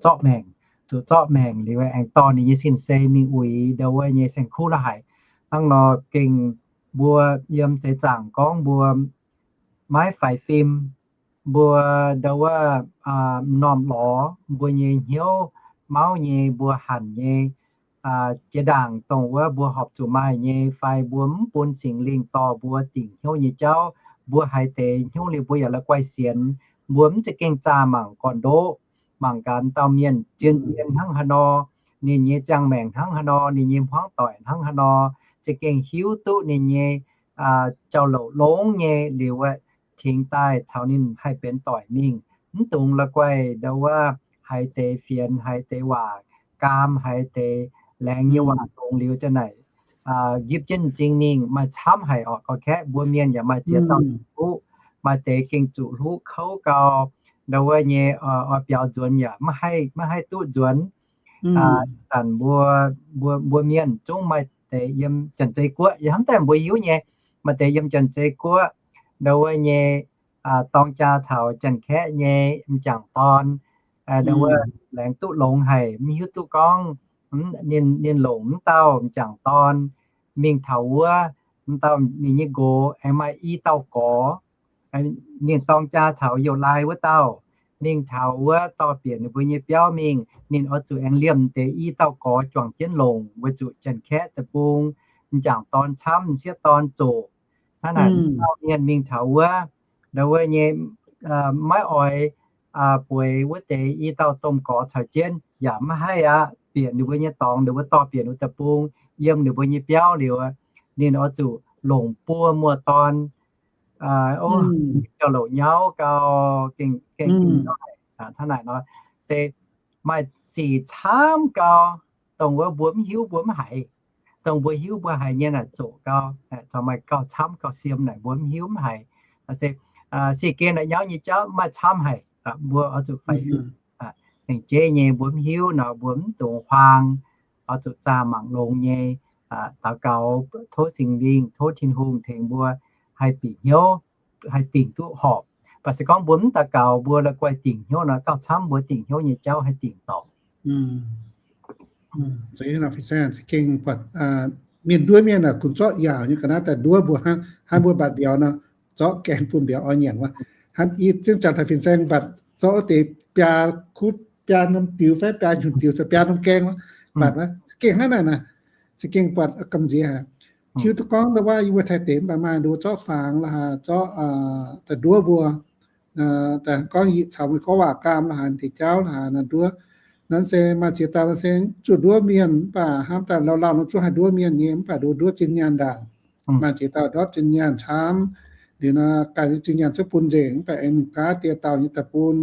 zorqv maengc, zuqc zorqv maengc liuz aengx dorh ninh nyei sin-sei mingh uix ndau wuov nyei saeng-kuv la'haic. Hnangv nor gengh mbuo yiem seix zaangc gorngv mbuo maiv faix fim, mbuo ndau wuov m'normh lorz mbuo nyei hnyouv mauv nyei, mbuo hanc nyei jiex ndaangc dongh wuov mbuo horpc zuqc maaih nyei, fai mbuo mv bun Singx Lingh dorh mbuo dingc hnyouv nyei jauv, mbuo haiz deix hnyouv liuz mbuo yaac la'guaih sienx. Mbuo mv za'gengh zaah mangc gorn-ndoqv, mangc gaax dauh mienh zien-zien hnangv haaix nor, ninh nyei ziangh maengc hnangv haaix nor, ninh nyei hmuangv doic hnangv haaix nor, za'gengh hiuv duqv ninh nyei jauv-louc longx nyei liuz wuov, tengx daaih caux ninh haih benx doic mingh. Mv dungx la'guaih ndau wuov haiz deix fienx, haiz deix waac gaam, haiz deix laengz nyei waac longx liuz za'naaic nqipv jienv m'zing mingh maaih camv haic orqc. Gorx-kaeqv mbuo mienh yaac maaih ziex dauh zuqc hluqv, maaih deix gengh zuqc hluqv kouv gau, ndau wuov nyei oix biaux nzuonx yaac maiv haih duqv nzuonx. Zanc mbuo, mbuo mienh zungv maaih deix yiem Janx-Zei Guoqv, yie hnamv daaih mbuo hiuv nyei, maaih deix yiem Janx-Zei Guoqv, ndau wuov nyei dorng jaa caux Janx-Kaeqv nyei m'jangc dorn, ndau wuov laengz duqv longx haic, mv hiuv duqv gorngv ninh, ninh longc mv dauh m'jangc dorn mingh taux wuov, mv dauh ninh nyei nqox aengx maaih i dauh gorx. Ninh dorng jaa caux youh laai wuov dauh mingh taux wuov dorh bieqc ninh mbuo nyei biauv mingh, ninh oix zuqc aengx liemh deix i dauh gorx juangc jienv longc weic zuqc Janx-Kaeqv deic-bung m'jangc dorn camv, m'sieqv dorn zoqc. Hnangv naaic, dauh mienh mingh taux wuov, ndau wuov nyei maiv oix bueix wuov deix i dauh domh gorx caux jienv yaac maiv haih aqv. Bieqc ninh mbuo nyei dorngx, ninh mbuo dorh bieqc ninh deic-bung yiem ninh mbuo nyei biauv liuz, ninh oix zuqc longc buo muoz-dorn, jauv-louc nyauv gau, gengh, gengh hnangv naaic nor, se maaih sic camv gau, dongh wuov mbuo mv hiuv mbuo mv haiz, dongh mbuo hiuv mbuo haiz nyei naaic zoqc gau, corc maaih gauh camv gauh siem naaic mbuo mv hiuv mv haiz. Se sic gen naaic nyauv nyei jauv maaih camv haic, mbuo oix zuqc faix fim. Lengc jeiv nyei mbuo mv hiuv nor mbuo mv dungx huaang, oix zuqc zaah mangc longx nyei daux gaux, tov Singx Lingh, tov Tin-Hungh tengx mbuo haih bieqc hnyouv, haih dingc duqv horpc. Baac se gorngv mbuo mv daux gaux, mbuo la'guaih dingc hnyouv nor, gauh camv mbuo dingc hnyouv nyei jauv haih dingc dorngc. Mienh nduov mienh aah, gunv zorqv yaauc nyei ga'naaiv daaih nduov mbuo hnangv, hnangv mbuo mbatc mbiauz nor, zorqv gaeng bun mbiauz oix nyanc wuov. Hnangv i zingv zanc taux fin-saeng mbatc zorqv wuov deix biaa kutv, biaa norm diux fai biaa nyungc diux caux biaa norm gaeng wuov, mbatc wuov, za'gengh hnangv naaic naaic, za'gengh buatc gamh nziex haic. Hiuv duqv gorngv ndau wuov yie mbuo Taiv deix mv baac maaih nduov zorqv fangx la'haaix, zorqv daaih nduov mbuo, daaih gorngv caux meih gorngv waac gaam la'haaix, deix jauv la'haaix naaic nduov. Naaiv se maaih ziex dauh se zuqc nduov mienh mv baac hnamv daaih lauh lauh nor zungv haih nduov mienh nyei, mv baac nduov, nduov zinh nyaanh ndaangc. Maaih ziex dauh ndortv zinh nyaanh camv, liuz nor ganh zinh nyaanh cuotv bun nzengc, mv baac aengx mingh gaav die dauh nyei daaih bun,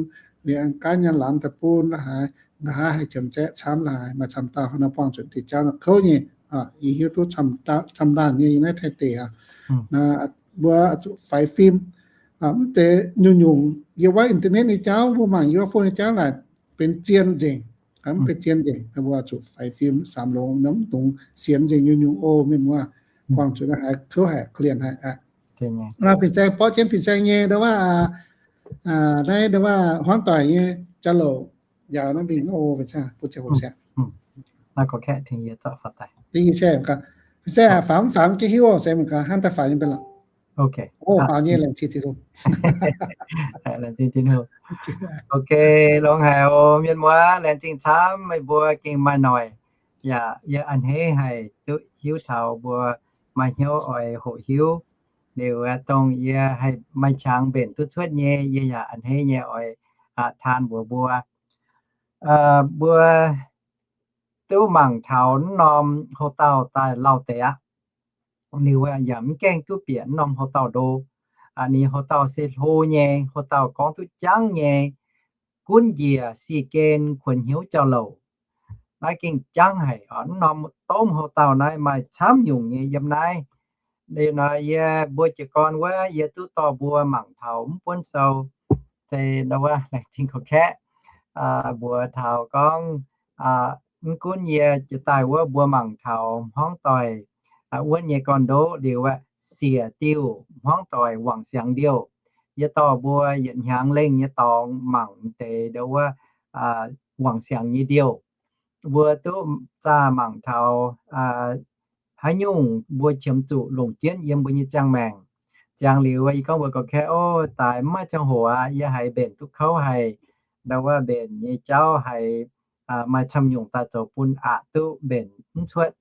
liuz aengx gaav nyaanh lamz daaih bun la'haaix, nqa'haav haih jomc zaeqv camv la'haaix, maaih camv dauh nor buangh zuqc deix jauv nor kouv nyei. Yie hiuv duqv camv ndaangc nyei yiem naaiv Taiv deic aqv. Mbuo zuqc faix fim. Mv zeiz nyungc-nyungc yiem wuov internet nyei jauv, mbuo mangc yiem wuov phone nyei jauv naaic benx zien nzengc, mv benx zien nzengc. Mbuo zuqc faix fim samx longx, mv dungx sienx nzengc nyungc-nyungc o mienh muoz. Buangh zuqc naaiv haiz kouv haic, korv-lienh haic aqv. Fin-saeng borqv jienv fin-saeng nyei ndau wuov, naaiv ndau wuov hmuangv doic nyei jauv-louc njaaux naaiv mingh o, fin-saeng bun ziangh hoc saeng. Fin-saeng fangx mv fangx jienv hiuv se mv gaax hnangv daaih faaux nyei benx lorqc. Faaux nyei laengz zingh Tin-Hungh. Ok, longx haic oc mienh muoz, laengz zingh camv meih mbuo gengh maaih noic. Yaac yie a'hneiv haic duqv hiuv taux mbuo maaih hnyouv oix hoqc hiuv. Liuz dongh yie haih maaih qangx mbenc duqv cuotv nyei, yie yaac a'hneiv nyei oix taan mbuox mbuo. Mbuo duqv mangc taux naaiv norm houx-dauh daaih lauh deix aqv. Liuz yaac mv gaengh duqv bieqc naaiv norm houx-dauh ndo. Ninh houx-dauh se hlo nyei, houx-dauh gorngv duqv jangv nyei, gunv njiec sic gen kuonx hnyouv jauv-louc. Naaiv gengh jangv haic oc. Naaiv norm domh houx-dauh naaiv maaih camv nyungc nyei yiem naaiv. Liuz nor yie mbuo jiez gorn wuov, yie duqv dorh mbuo mangc taux mv buonv sou, se ndau wuov laengz zingh korv-kaeqv mbuox taux gorngv, mv gunv yie jiex daaih wuov mbuo mangc taux hmuangv doic wuonv nyei gorn-ndoqv liuz aqv, siec diuh hmuangv doic wangc siangx ndiouh. Yie dorh mbuo yietc hnyangx lengh nyei dorngx mangc deix ndau wuov wangc siangx nyei ndiouh. Mbuo duqv zaah mangc taux haaix nyungc mbuo qiemx zuqc longc jienv yiem mbuo nyei ziangh maengc. Ziangx liuz yie gorngv mbuox gorx-kaeqv, Ov, daaix mv maaih ziangh hoc aqv. Yie haiz mbenc duqv kouv haic. Ndau wuov mbenc nyei jauv haiz maaih camv nyungc daaih zoux bun aqc duqv mbenc mv cuotv.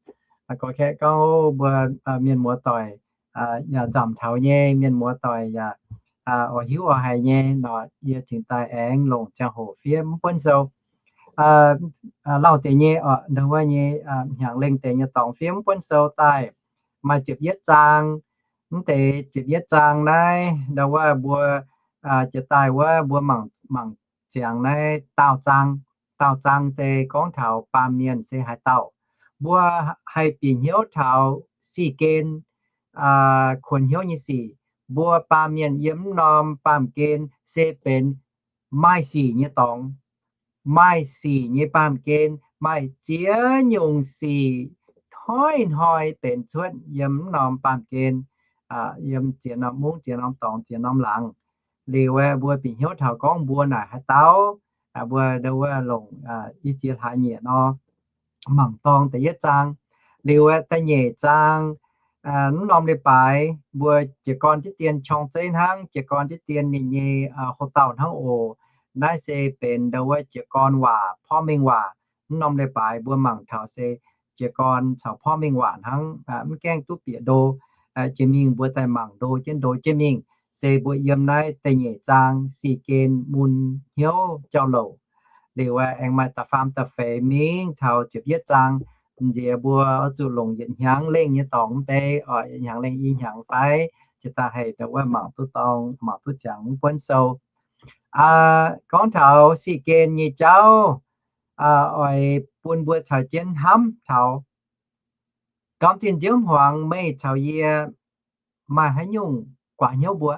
Gorx-kaeqv gorngv, Ov, mbuo mienh muoz-doic yaac nzamc taux nyei, mienh muoz-doic yaac oix hiuv oix haiz nyei nor, yie cingx daaih aengx longc ziangh hoc fiev mv buonv sou. Lauh deix nyei oc, ndau wuov nyei hnyangx lengh deix nyei dorngx fiev mv buonv sou daaih maaih ziepc yietv zaang. Mv deix ziepc yietv zaang naaiv, ndau wuov mbuo jiex daaih wuov mbuo mangc, mangc ziangx naaiv daauh zaang. Daauh zaang se gorngv taux baamh mienh se haaix dauh. Mbuo haih bieqc hnyouv taux sic gen, kuonx hnyouv nyei sic. Mbuo baamh mienh yiem mv norm baamh gen se benx maaih sic nyei dorngx, maaih sic nyei baamh gen, maaih ziex nyungc sic hnoi-hnoi benx cuotv yiem mv norm baamh gen, yiem ziex norm mungv, ziex norm dorngx, ziex norm laangz. Liuz aeqv, mbuo bieqc hnyouv taux gorngv mbuo naaic haaix dauh, mbuo ndau wuov longc i ziex hlaax nyieqc nor mangc dorng da'yietv zaang. Liuz aeqv, da'nyeic zaang, mv norm leiz-baaix mbuo jiez gorn diqv dien qorng-zeiv hnangv, jiez gorn diqv dien ninh nyei houx-dauh hnangv oc. Naaiv se benx ndau wuov jiez gorn waac, porv mengh waac. Mv norm leiz-baaix mbuo mangc taux se jiez gorn caux porv mengh waac hnangv, mv gaengh duqv bieqc ndo. Jiex mingh mbuo daaih mangc ndo jienv ndo jienv mingh, se mbuo yiem naaiv da'nyeic zaang sic gen mun hnyouv jauv-louc. Liuz aeqv, aengx maaih da'faam da'feix mingh taux ziepc yietv zaang. Nziex mbuo oix zuqc longc yietc hnyangx lengh nyei dorngx mv bei, oix yietc hnyangx lengh i hnyangx fai, jiex daaih haih ndau wuov mangc duqv dorng, mangc duqv ziangx mv buonv sou. Gorngv taux sic gen nyei jauv, oix bun mbuo caux jienv hnamv taux, ndorm zinh nziouv hmuangx meih caux yie maaih haaix nyungc guaax hnyouv mbuo?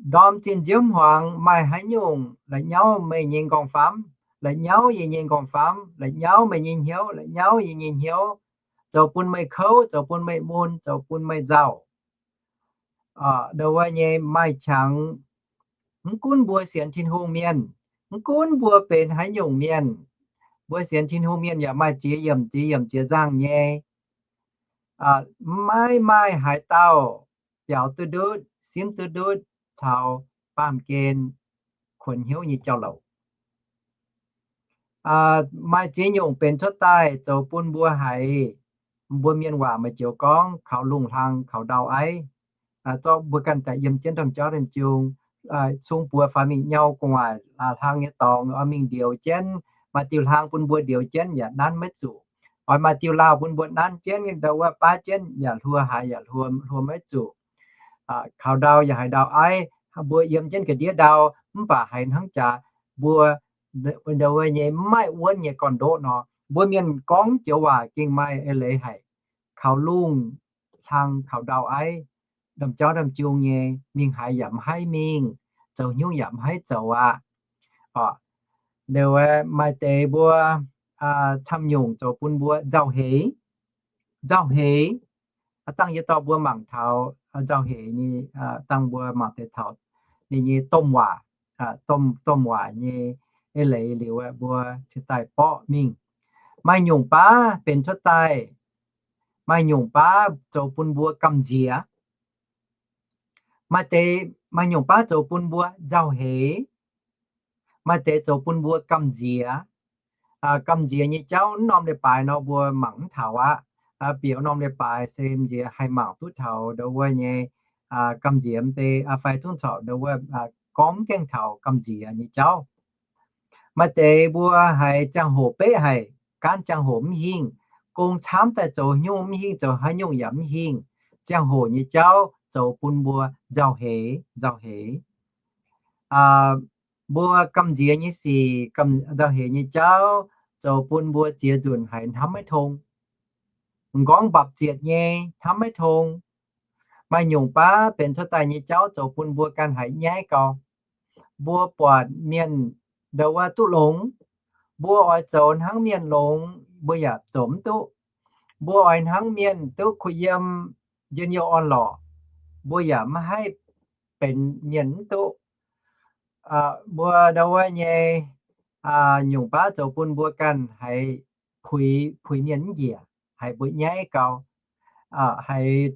Ndorm zinh nziouv hmuangx maaih haaix nyungc la'nyauv meih nyei nqorngv-famv, la'nyauv yie nyei nqorngv-famv, la'nyauv meih nyei hnyouv, la'nyauv yie nyei hnyouv, zoux bun meih kouv, zoux bun meih mun, zoux bun meih nzauh? Ndau wuov nyei maaih qangx, mv gunv mbuo sienx Tin-Hungh mienh, mv gunv mbuo benx haaix nyungc mienh, mbuo sienx Tin-Hungh mienh yaac maaih ziex yiemc, ziex yiemc ziex nzangh nyei. Maiv maaih haaix dauh biaux duqv ndutv, simv duqv ndutv taux baamh gen kuonx hnyouv nyei jauv-louc. Maaih ziex nyungc benx cuotv daaih zoux bun mbuo haiz, mbuo mienh waac maaih joux gorngv kaux lungh hlang kaux ndau aiv. Zorqv mbuo ganh daaih yiem jienv domh jauv domh jung, cong buoz faaux mingh nyau gu'nguaaic hlang nyei dorngx, oix mingh ndioux jienv, maaih diuh hlang bun mbuo ndioux jienv yaac nanv maiv zuqc. Oix maaih diuh lauh bun mbuo nanv jienv, ndau wuov baav jienv yaac hluo haaix yaac hluo, hluo maiv zuqc. Kaux ndau yaac haiz ndau aiv, mbuo yiem jienv ga'ndiev ndau, mv baac haiz hnangv jaax mbuo ndau wuov nyei mv maaih wuonv nyei gorn-ndoqv nor. Mbuo mienh gorngv joux waac gengh maaih eix leiz haic. Kaux lungh hlang kaux ndau aiv, domh jauv domh jung nyei, mingh haaix yaac mv haih mingh, zoux haaix nyungc yaac mv haih zoux aqv. Liuz maaih deix mbuo camv nyungc zoux bun mbuo nzauh heix, nzauh heix. Dangh yie dorh mbuo mangc taux nzauh heix nyei, dangh mbuo mangc deix taux ninh nyei domh waac, domh, domh waac nyei eix leiz liuz aeqv, mbuo cingx daaih borqv mingh. Maaih nyungc baav benx cuotv daaih, maaih nyungc baav zoux bun mbuo gamh nziex. Maaih deix, maaih nyungc baav zoux bun mbuo nzauh heix. Maaih deix zoux bun mbuo gamh nziex. Gamh nziex nyei jauv mv norm leiz-baaix nor mbuo mangc mv taux aqv. Bieqc norm leiz-baaix se nziex haih mangc duqv taux ndau wuov nyei gamh nziex mv bei, fai zungv corc ndau wuov gorngv mv gaengh taux gamh nziex nyei jauv. Maaih deix mbuo haiz ziangh hoc beqv haic, gaanv ziangh hoc mv hingh, gong camv daaih zoux nyungc mv hingh, zoux haaix nyungc yaac mv hingh. Ziangh hoc nyei jauv zoux bun mbuo nzauh heix, nzauh heix. Mbuo gamh nziex nyei sic, nzauh heix nyei jauv zoux bun mbuo ziex nzunc haiz hnamv maiv tong. M'nqorngv mbapc zietc nyei hnamv maiv tong. Maaih nyungc baav benx cuotv daaih nyei jauv zoux bun mbuo ganh haiz nyaiv gau. Mbuo buatc mienh ndau wuov duqv longx, mbuo oix zoux hnangv mienh longx, mbuo yaac zoux mv duqv. Mbuo oix hnangv mienh duqv kuh yiem, njien-youh orn-lorqc, mbuo yaac mv haih benx mienh mv duqv. Mbuo ndau wuov nyei nyungc baav zoux bun mbuo ganh haiz puix, puix mienh mv njiec, haiz mbuo nyaiv gau. Haiz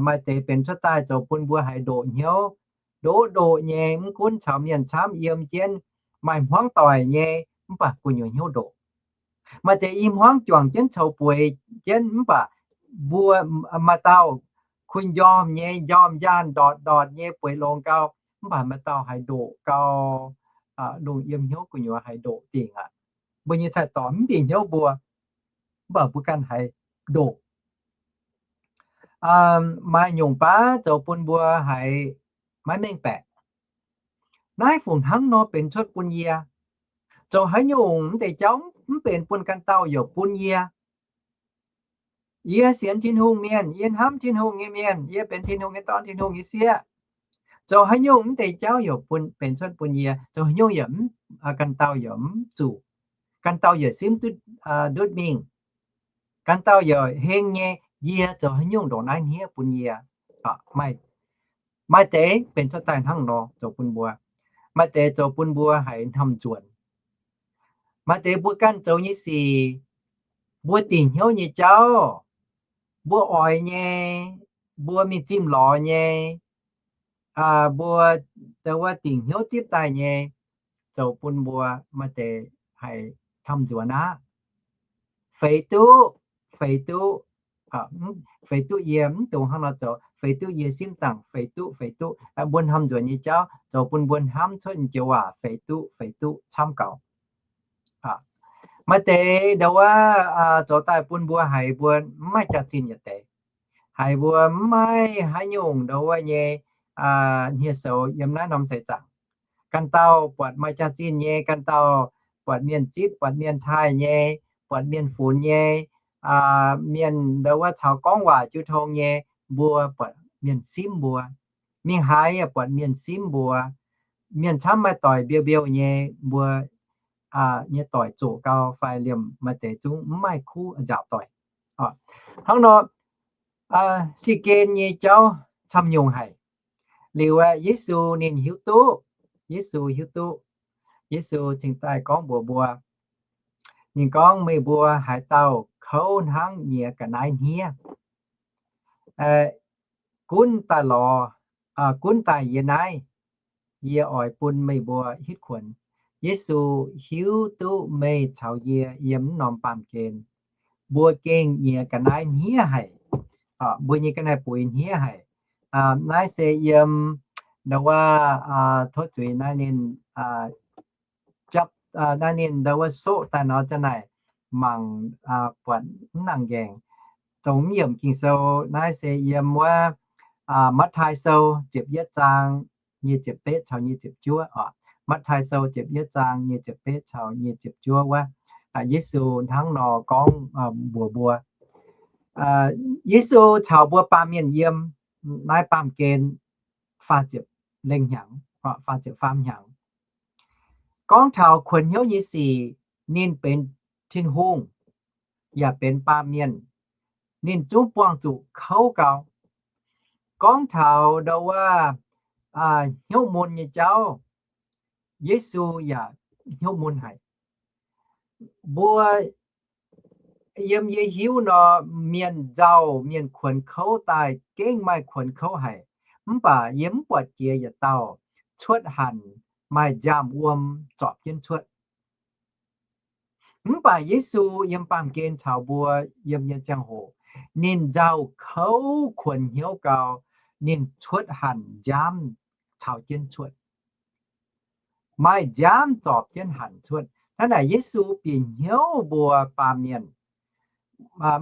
maaih deix benx cuotv daaih zoux bun mbuo haiz ndoqc hnyouv, ndoqv ndoqc nyei, mv gunv caux mienh camv yiem jienv, maaih hmuangv doic nyei, mv baac gu'nyuoz hnyouv ndoqc. Maaih deix i hmuangv juangc jienv coux bueix jienv mv baac mbuo, maaih dauh kuh njormh nyei, njormh njaanh ndortc ndortc nyei bueix longx gau, mv baac maaih dauh haiz ndoqc gau, lungh yiem hnyouv gu'nyuoz haiz ndoqc dingc aqv. Mbuo nyei cai-dorngx mv bieqc hnyouv mbuo, mv baac mbuo ganh haiz ndoqc. Maaih nyungc baav zoux bun mbuo haiz maiv mengh baeqc. Naaiv fungc hnangv nor benx cuotv bun yie? Zoux haaix nyungc mv deix jauv mv benx bun ganh dauh yaac bun yie? Yie sienx Tin-Hungh mienh, yie hnamv Tin-Hungh nyei mienh, yie benx Tin-Hungh nyei dorn, Tin-Hungh nyei sieqv. Zoux haaix nyungc mv deix jauv yaac bun, benx cuotv bun yie. Zoux haaix nyungc yaac mv, ganh dauh yaac mv zuqc, ganh dauh yaac simv duqv, ndutv mingh, ganh dauh yaac heng nyei. Yie zoux haaix nyungc ndongc naaiv hniev bun yie? Maaih, maaih deix benx cuotv daaih hnangv nor zoux bun mbuo. Maaih deix zoux bun mbuo haiz hnomv nzuonx. Maaih deix mbuo ganh zoux nyei sic, mbuo dingc hnyouv nyei jauv, mbuo oix nyei, mbuo mingh zimh lorz nyei, mbuo dongh wuov dingc hnyouv zipv daaih nyei, zoux bun mbuo maaih deix haiz hnomv nzuonx aqv. Feix duqv, feix duqv, feix duqv yie mv dungx hnangv nor zoux, feix duqv yie simv dangc, feix duqv, feix duqv, mbuo hnomv nzuonx nyei jauv zoux bun mbuo hnamv cuotv joux waac feix duqv, feix duqv camv gaux. Maaih deix ndongc wuov zoux daaih bun mbuo haiz mbuo mv maaih jaax-zinh yietc deix, haiz mbuo mv maaih haaix nyungc ndongc wuov nyei hniev-soux yiem naaiv norm seix zaangc. Ganh dauh buatc maaih jaax-zinh nyei, ganh dauh buatc mienh zipv, buatc mienh taaih nyei, buatc mienh funx nyei, mienh ndongc wuov caux gorngv waac jiu tong nyei, mbuo buatc mienh simv mbuo. Mingh haaix yaac buatc mienh simv mbuo. Mienh camv maaih doic mbiouh mbiouh nyei, mbuo nyei doic zoqc gau fai liemh maaih deix zungv mv maaih kuv nzaaux doic. Hnangv nor, si gen nyei jauv camv nyungc haic. Liuz aeqv, Yesu ninh hiuv duqv, Yesu hiuv duqv, Yesu cingx daaih gorngv mbuox mbuo, ninh gorngv, meih mbuo haaix dauh kouv hnangv nyiex ga'naaiv hniev, gunv daaih lorz, gunv daaih yie naaiv, yie oix bun meih mbuo hitv kuonx. Yesu hiuv duqv meih caux yie yiem mv norm baamh gen, mbuo gengh nyiex ga'naaiv hniev haic. Mbuo nyei ga'naaiv buix hniev haic. Naaiv se yiem ndongc wuov, tov zuiz naaiv ninh japv, naaiv ninh ndongc wuov soqv daaih nor, za'naaic mangc buatc mv nangc nqaengc. Dongh mv yiemc Ging-Sou naaiv se yiem wuov Matv^taai Sou ziepc yietv zaang nyic ziepc betv caux nyic ziepc juov oc. Matv^taai Sou ziepc yietv zaang nyic ziepc betv caux nyic ziepc juov wuov, Yesu hnangv nor gorngv mbuox mbuo. Yesu caux mbuo baamh mienh yiem naaiv baamh gen faah ziepc lengh hnyangx, faah ziepc faam hnyangx. Gorngv taux kuonx hnyouv nyei sic, ninh benx Tin-Hungh, yaac benx baamh mienh, ninh zungv buangh zuqc kouv gau. Gorngv taux ndau wuov hnyouv mun nyei jauv, Yesu yaac hnyouv mun haic. Mbuo yiem yie hiuv nor, mienh nzauh mienh kuonx kouv daaih gengh maaih kuonx kouv haic, mv baac yie mv buatc jiex yietc dauh cuotv hanc maaih nziaamv wuom zorpc jienv cuotv. Mv baac Yesu yiem baamh gen caux mbuo yiem nyei ziangh hoc, ninh nzauh kouv kuonx hnyouv gau, ninh cuotv hanc nziaamv caux jienv cuotv. Maaih nziaamv zorpc jienv hanc cuotv. Hnangv naaic Yesu bieqc hnyouv mbuo baamh mienh.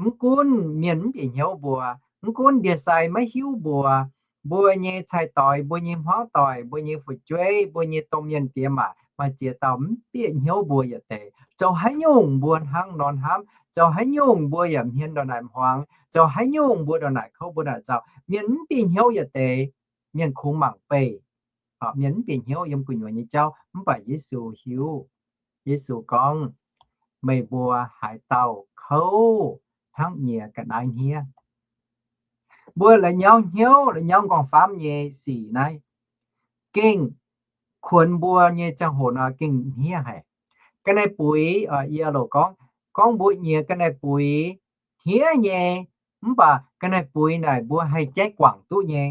Mv gunv mienh mv bieqc hnyouv mbuo, mv gunv ndie-sai maiv hiuv mbuo, mbuo nyei cai-doix, mbuo nyei hmuangv doic, mbuo nyei fu'jueiv, mbuo nyei domh mienh diex maac, maaih ziex dauh mv bieqc hnyouv mbuo yietc deix. Zoux haaix nyungc mbuo hnangv nor hnamv, zoux haaix nyungc mbuo yaac hmien ndongc naaic hmuangx, zoux haaix nyungc mbuo ndongc naaic kouv, mbuo naaic nzauh, mienh mv bieqc hnyouv yietc deix. Mienh kungx mangc beih, mienh mv bieqc hnyouv yiem gu'nyuoz nyei jauv. Mv baac Yesu hiuv. Yesu gorngv, meih mbuo haaix dauh kouv hnangv nyiex ga'naaiv hniev. Mbuo la'nyauv hnyouv, la'nyauv nqorngv-famv nyei sic naaiv gengh kuonx mbuo nyei ziangh hoc nor gengh hniev haic. Ga'naaiv-buix, yie loc gorngv, gorngv mbuo nyiex ga'naaiv-buix hniev nyei, mv baac ga'naaiv-buix naaic mbuo haih jaiv guangc duqv nyei.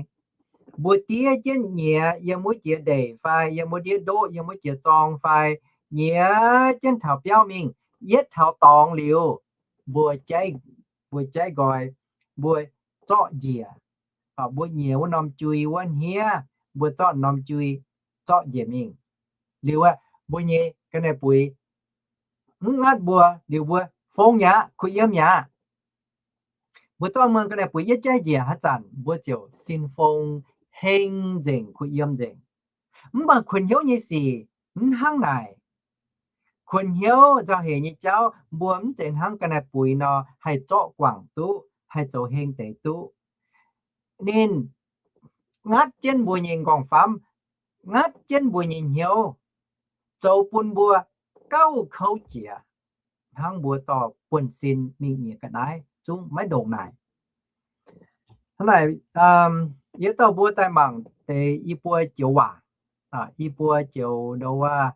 Mbuo diev jienv nyiex yiem wuov jiex ndeic fai yiem wuov ndiev ndoqv, yiem wuov jiex zorng fai nyiex jienv taux biauv mingh, yietv taux dorngx liuz, mbuo jaiv, mbuo jaiv nqoi, mbuo zorqv njiec. Mbuo nyiex wuov norm jui wuov hniev, mbuo zorqv norm jui zorqv njiec mingh. Liuz aeqv, mbuo nyei ga'naaiv-buix mv ngatv mbuo liuz, mbuo fong mi'aqv, kuh yiem mi'aqv. Mbuo zorqv muonh ga'naaiv buix yietv jaiv njiec haaix zanc mbuo ziouc sin fong heng nzengc, kuh yiem nzengc. Mv baac kuonx hnyouv nyei sic mv hnangv naaic. Kuonx hnyouv nzauh heix nyei jauv mbuo mv zeiz hnangv ga'naaiv buix nor haih zorqv guangc duqv, haih zoux heng deix duqv. Ninh ngatv jienv mbuo nyei nqorngv-famv, ngatv jienv mbuo nyei hnyouv, zoux bun mbuo gauh kouv jiex, hnangv mbuo dorh buonv-sin mingh nyiex ga'naaiv zungv maiv ndongc naaic. Hnangv naaic, yie dorh mbuo daaih mangc deix i buo joux waac, i buo joux ndo wuov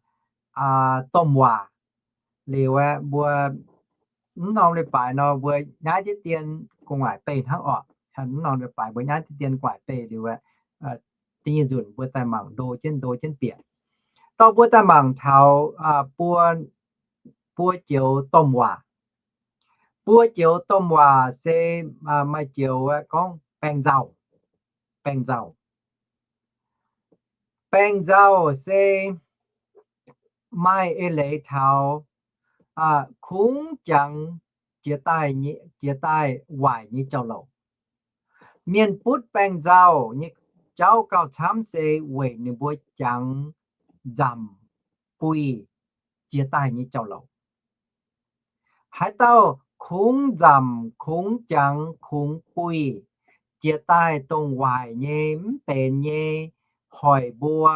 domh waac. Liuz aeqv, mbuo mv norm leiz-baaix nor mbuo nyaiv diqv dien gu'nguaaic beih hnangv orqc. Mv norm leiz-baaix mbuo nyaiv diqv dien gu'nguaaic beih liuz aeqv, da'nyeic nzunc mbuo daaih mangc ndo jienv ndo jienv bieqc. Dorh mbuo daaih mangc taux buo joux domh waac. Buo joux domh waac se maaih joux gorngv baeng nzauh. Baeng nzauh. Baeng nzauh se maaih eix leiz taux kungx jangx jiex daaih, jiex daaih waaic nyei jauv-louc. Mienh butv baeng nzauh nyei jauv gauh camv se weic ninh mbuo jangx nzamc buih jiex daaih nyei jauv-louc. Haaix dauh kungx nzamc, kungx jangx, kungx buih jiex daaih dongh waaic nyei, mv benx nyei, hoic mbuo,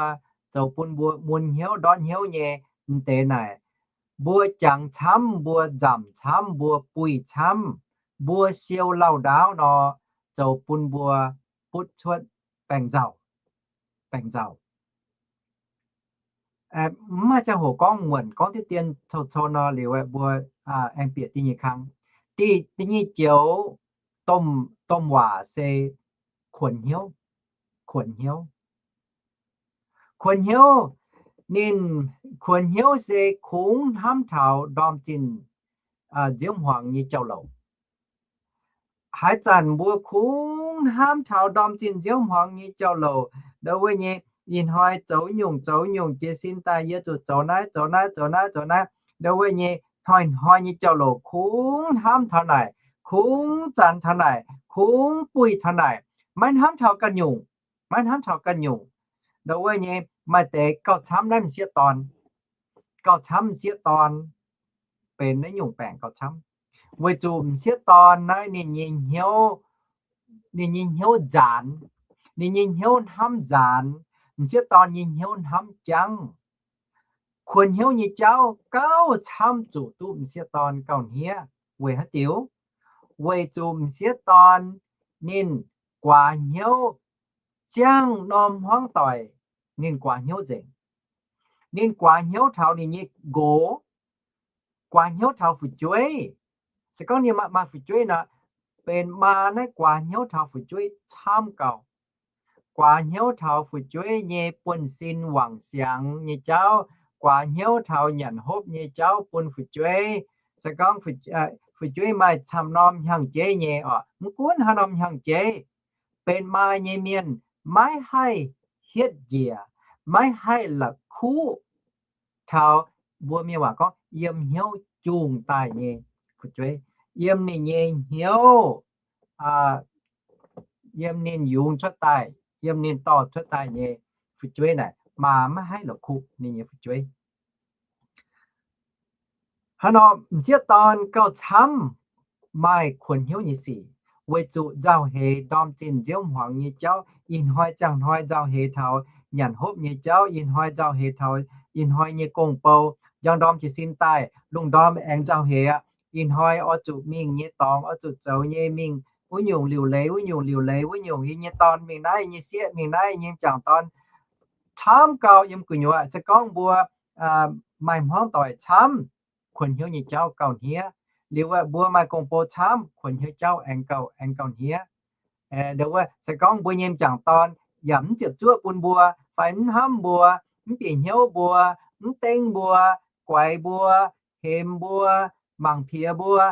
zoux bun mbuo mun hnyouv ndortv hnyouv nyei, m'deix naaic, mbuo jangx camv, mbuo nzamc camv, mbuo buih camv, mbuo siou lauh ndaauv nor, zoux bun mbuo butv cuotv baeng nzauh. Baeng nzauh. Mv maaih ziangh hoc gorngv muonc, gorngv diqv dien cou-cou nor liuz aeqv, mbuo aengx bieqc da'nyeic kang. Da'nyeic joux domh waac se kuonx hnyouv. Kuonx hnyouv. Kuonx hnyouv. Ninh kuonx hnyouv se kungx hnamv taux ndorm zinh nziouv hmuangx nyei jauv-louc. Haaix zanc mbuo kungx hnamv taux ndorm zinh nziouv hmuangx nyei jauv-louc, ndo wuov nyei, ih hnoi zoux nyungc zoux nyungc jiez sin daaih yie zuqc zoux naaiv zoux naaiv zoux naaiv zoux naaiv, ndo wuov nyei, hnoi-hnoi nyei jauv-louc kungx hnamv taux naaic, kungx zanx taux naaic, kungx buih taux naaic, maiv hnamv taux ganh nyungc. Maiv hnamv taux ganh nyungc. Ndo wuov nyei, maaih deix gauh camv naaiv m'sieqv dorn. Gauh camv m'sieqv dorn benx naaiv nyungc baengc gauh camv, weic zuqc m'sieqv dorn naaiv ninh nyei hnyouv, ninh nyei hnyouv nzaanx, ninh nyei hnyouv hnamv nzaanx, m'sieqv dorn nyei hnyouv hnamv jangv. Kuonx hnyouv nyei jauv gauh camv zuqc duqv m'sieqv dorn gauh hniev. Weic haaix diuc? Weic zuqc m'sieqv dorn ninh guaax hnyouv ziangh norm hmuangv doic, ninh guaax hnyouv nzengc. Ninh guaax hnyouv taux ninh nyei nqox, guaax hnyouv taux fu'jueiv. Se gorngv ninh maaih fu'jueiv nor, benx maa naaiv guaax hnyouv taux fu'jueiv camv gauh. Guaax hnyouv taux fu'jueiv nyei buonv-sin wangc siangx nyei jauv, guaax hnyouv taux nyanc hopv nyei jauv bun fu'jueiv. Se gorngv fu'jueiv maaih camv norm hnyangx-jeiv nyei oc, mv gunv haaix norm hnyangx-jeiv, benx maa nyei mienh maiv haih hietv njiec, maiv haih la'kuqv taux mbuo mienh waac gorngv yiem hnyouv jungh daaih nyei fu'jueiv, yiem ninh nyei hnyouv, yiem ninh yungz cuotv daaih, yiem ninh dorh cuotv daaih nyei fu'jueiv naaic, maa maiv haih la'kuqv ninh nyei fu'jueiv. Hnangv nor m'sieqv dorn gauh camv maaih kuonx hnyouv nyei sic, weic zuqc nzauh heix ndorm zinh nziouv hmuangx nyei jauv, ih hnoi ziangh hnoi nzauh heix taux nyanc hopv nyei jauv, ih hnoi nzauh heix taux ih hnoi nyei gong-bou, njang ndorm jiez sin daaih, lungh ndorm aengx nzauh heix aqv. Ih hnoi oix zuqc mingh nyei dorngx, oix zuqc zoux nyei, mingh wuov nyungc liuc leiz, wuov nyungc liuc leiz, wuov nyungc yie nyei dorn mingh naaiv, yie nyei sieqv mingh naaiv, yie nyei m'jangc dorn camv gauh yiem gu'nyuoz. Se gorngv mbuo maaih hmuangv doic camv, kuonx hnyouv nyei jauv gauh hniev. Liuz aeqv, mbuo maaih gong-bou camv, kuonx hnyouv jauv aengx gauh, aengx gauh hniev. Ndo wuov, se gorngv mbuo nyei m'jangc dorn yaac mv ziepc zuoqv bun mbuo, fai mv hnamv mbuo, mv bieqc hnyouv mbuo, mv dengv mbuo, guaix mbuo, hemx mbuo, mangc piex mbuo,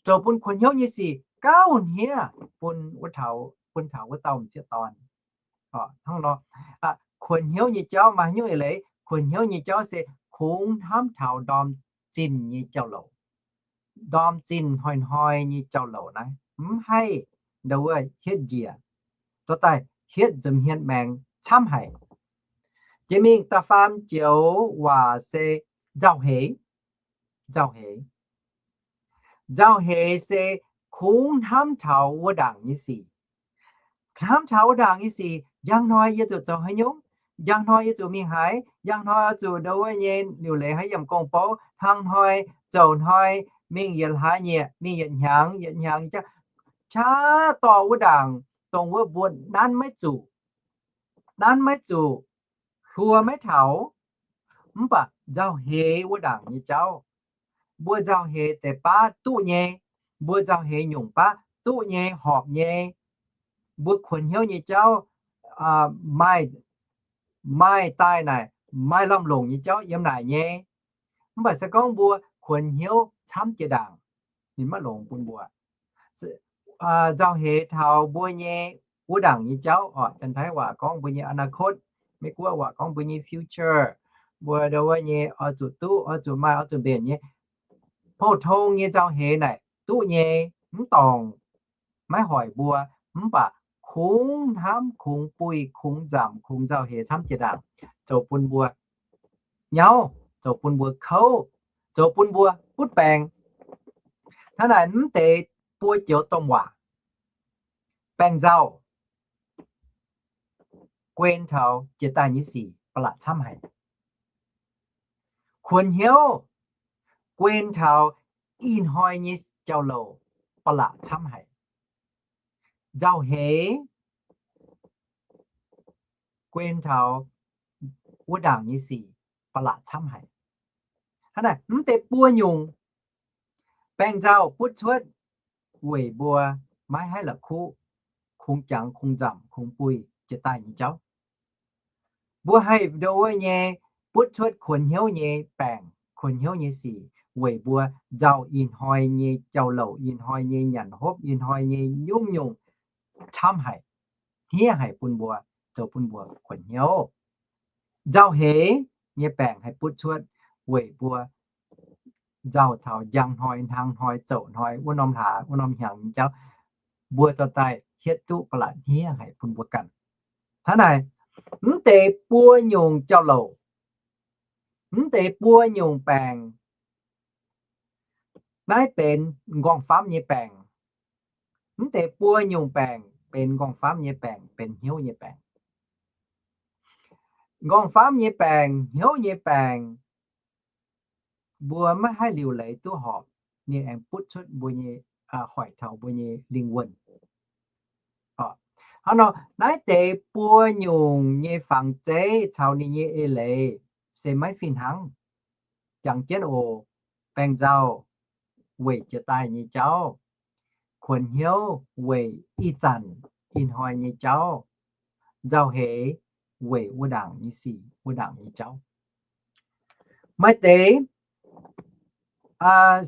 zoux bun kuonx hnyouv nyei sic gauh hniev bun wuov taux, bun taux wuov dauh m'sieqv dorn. Hnangv nor, kuonx hnyouv nyei jauv maaih haaix nyungc eix leiz? Kuonx hnyouv nyei jauv se kungx hnamv taux ndorm zinh nyei jauv-louc. Ndorm zinh hnoi-hnoi nyei jauv-louc naaiv. mv haih ndau wuov hietv njiec, dorh daaih hietv nza'hmien maengx camv haic. Jiex mingh da'faam joux waac se nzauh heix. Nzauh heix. Nzauh heix se kungx hnamv taux wuov ndaangc nyei sic. Hnamv taux wuov ndaangc nyei sic, njang hnoi yie zuqc zoux haaix nyungc, njang hnoi yie zuqc mingh haaix, njang hnoi oix zuqc ndau wuov nyei liuc leiz haaix yiem gong-bou, hnangv hnoi, zoux hnoi, mingh yietc hlaax nyieqc, mingh yietc hnyangx, yietc hnyangx, qaqv dorh wuov ndaangc dongh wuov mbuo nanv maiv zuqc, nanv maiv zuqc, hluo maiv taux. Mv baac nzauh heix wuov ndaangc nyei jauv, mbuo nzauh heix deix baav duqv nyei, mbuo nzauh heix nyungc baav duqv nyei, horpc nyei. Mbuo kuonx hnyouv nyei jauv maaih, maaih daaih naaic, maaih lamh longc nyei jauv yiem naaic nyei. Mv baac se gorngv mbuo kuonx hnyouv camv jiex ndaangc, ninh maiv longx bun mbuo. Nzauh heix taux mbuo nyei wuov ndaangc nyei jauv oc. Janx-Taiv waac gorngv mbuo nyei อนาคต, Meiv-Guoqv waac gorngv mbuo nyei future. Mbuo ndau wuov nyei oix zuqc duqv, oix zuqc maaih, oix zuqc mbenc nyei. Pou-tong nyei nzauh heix naaic duqv nyei, mv dorngc, maiv hoic mbuo, mv baac kungx hnamv, kungx buih, kungx nzamc, kungx nzauh heix camv jiex ndaangc, zoux bun mbuo nyauv, zoux bun mbuo kouv, zoux bun mbuo butv baengc. Hnangv naaic mv deix buo joux domh waac, baengh nzauh, guen taux jiex daaih nyei sic ba'laqc camv haic. Kuonx hnyouv, guen taux ih hnoi nyei jauv-louc ba'laqc camv haic. Nzauh heix, guen taux wuov ndaangc nyei sic ba'laqc camv haic. Hnangv naaic mv deix buo nyungc, baengh nzauh butv cuotv weic mbuo maiv haih la'kuqv, kungx jangx, kungx nzamc, kungx buih jiex daaih nyei jauv. Mbuo haih ndau wuov nyei butv cuotv kuonx hnyouv nyei baengc, kuonx hnyouv nyei sic weic mbuo nzauh ih hnoi nyei jauv-louc, ih hnoi nyei nyanc hopv, ih hnoi nyei nyungc-nyungc camv haic, hniev haic bun mbuo, zoux bun mbuo kuonx hnyouv. Nzauh heix nyei baengc haih butv cuotv weic mbuo nzauh taux njang hnoi, hnangv hnoi, zoux hnoi, wuov norm hlaax, wuov norm hnyangx nyei jauv, mbuo dorh daaih hietv duqv ba'laqc hniev haic bun mbuo ganh. Hnangv naaic, mv deix buo nyungc jauv-louc, mv deix buo nyungc baengc, naaiv benx nqorngv-famv nyei baengc. Mv deix buo nyungc baengc benx nqorngv-famv nyei baengc, benx hnyouv nyei baengc. Nqorngv-famv nyei baengc, hnyouv nyei baengc, mbuo maiv haih liuc leiz duqv horpc, ninh aengx butv cuotv mbuo nyei, hoic taux mbuo nyei lingh wuonh. Hnangv nor, naaiv deix buo nyungc nyei fangx zeiv caux ninh nyei eix leiz se maiv fih hnangv. Jangx jienv oc, baengh nzauh weic jiex daaih nyei jauv, kuonx hnyouv weic ih zanc ih hnoi nyei jauv, nzauh heix weic wuov ndaangc nyei sic, wuov ndaangc nyei jauv. Maaih deix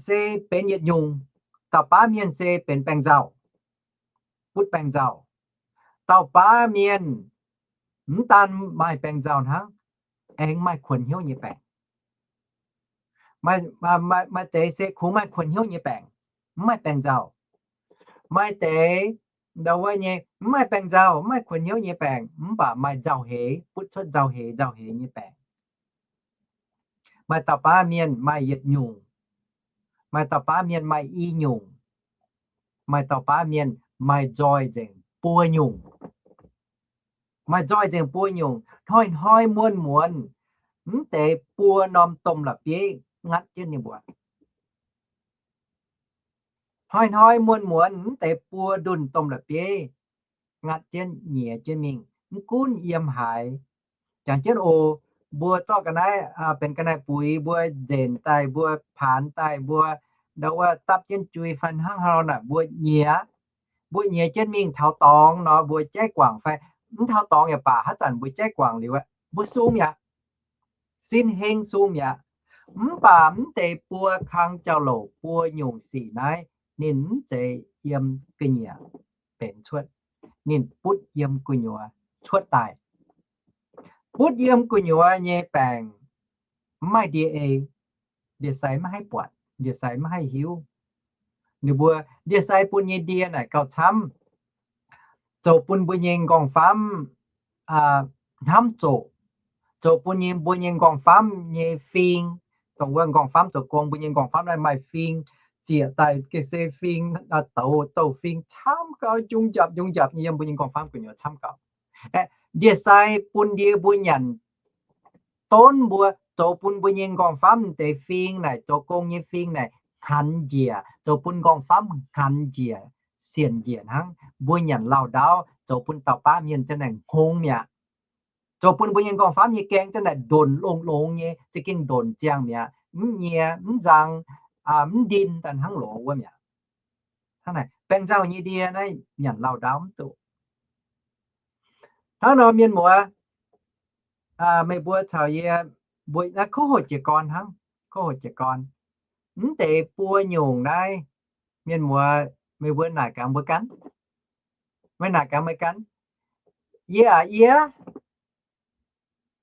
se benx yietc nyungc, dauh baav mienh se benx baengh nzauh, butv baengh nzauh. Dauh baav mienh mv daan maaih baengh nzauh hnangv, aengx maaih kuonx hnyouv nyei baengc. Maaih deix se kungx maaih kuonx hnyouv nyei baengc, mv maaih baengh nzauh. Maaih deix ndau wuov nyei mv maaih baengh nzauh, mv maaih kuonx hnyouv nyei baengc, mv baac maaih nzauh heix, butv cuotv nzauh heix, nzauh heix nyei baengc. Maaih dauh baav mienh maaih yietc nyungc, maaih dauh baav mienh maaih i nyungc, maaih dauh baav mienh maaih nzoih nzengc buo nyungc. Maaih nzoih nzengc buo nyungc, hnoi-hnoi muonz-muonz, mv deix buo norm domh la'bieiv ngatv jienv ninh mbuo. Hnoi-hnoi muonz-muonz, mv deix buo ndunh domh la'bieiv ngatv jienv nyiex jienv mingh, mv gunv yiem haaix. Jangx jienv oc, mbuo zorqv ga'naaiv, benx ga'naaiv-buix, mbuo nzenc daaih, mbuo paanx daaih, mbuo ndau wuov dapv jienv jui fai hnangv haaix nor naaic, mbuo nyiex, mbuo nyiex jienv mingh taux dorngx nor, mbuo jaiv guangc fai mv taux dorngx yaac baac, haaix zanc mbuo jaiv guangc liuz, mbuo sung mi'aqv. Sin heng sung mi'aqv. Mv baac mv deix buo kang jauv-louc, buo nyungc sic naaiv, ninh mv zeiz yiem ga'nyiec benx cuotv. Ninh butv yiem gu'nyuoz cuotv daaih. Butv yiem gu'nyuoz nyei baengc mv maaih ndie-ei, ndie-sai maiv haih buatc, ndie-sai maiv haih hiuv. Ninh mbuo ndie-sai bun nyei ndie naaic gauh camv, zoux bun mbuo nyei nqorngv-famv hnamv zoqc, zoux bun nyei mbuo nyei nqorngv-famv nyei fing, dongh wuov nqorngv-famv zoux gong, mbuo nyei nqorngv-famv naaiv maaih fing, zieqc daaih ga'sie fing, douz, douz fing camv gauh, njungh njapc njungh njapc nyei yiem mbuo nyei nqorngv-famv gu'nyuoz camv gauh. Ndie-sai bun ndie mbuo nyanc donv mbuo, zoux bun mbuo nyei nqorngv-famv deix fing naaic, zoux gong nyei fing naaic, hanx njiec, zoux bun nqorngv-famv hanx njiec, sienc njiec hnangv. Mbuo nyanc lauh ndaauv zoux bun dauh baav mienh zanc naaic hngongx mi'aqv. Zoux bun mbuo nyei nqorngv-famv nyei gaeng zanc naaic ndonc longx-longx nyei, za'gengh ndonc ziangh mi'aqv, mv nyie, mv nzang, mv ndin daaih hnangv loz wuov mi'aqv. Hnangv naaic, baengh nzauh nyei ndie naaiv nyanc lauh ndaauv mv duqv. Hnangv nor mienh muoz, meih mbuo caux yie mbuo naaiv kuv hoqc jiez gorn hnangv, kuv hoqc jiez gorn. Mv deix buo nyungc naaiv, mienh muoz, meih mbuo naaic gaax mbuo gan, meih naaic gaax meih gan. Yie aac, yie,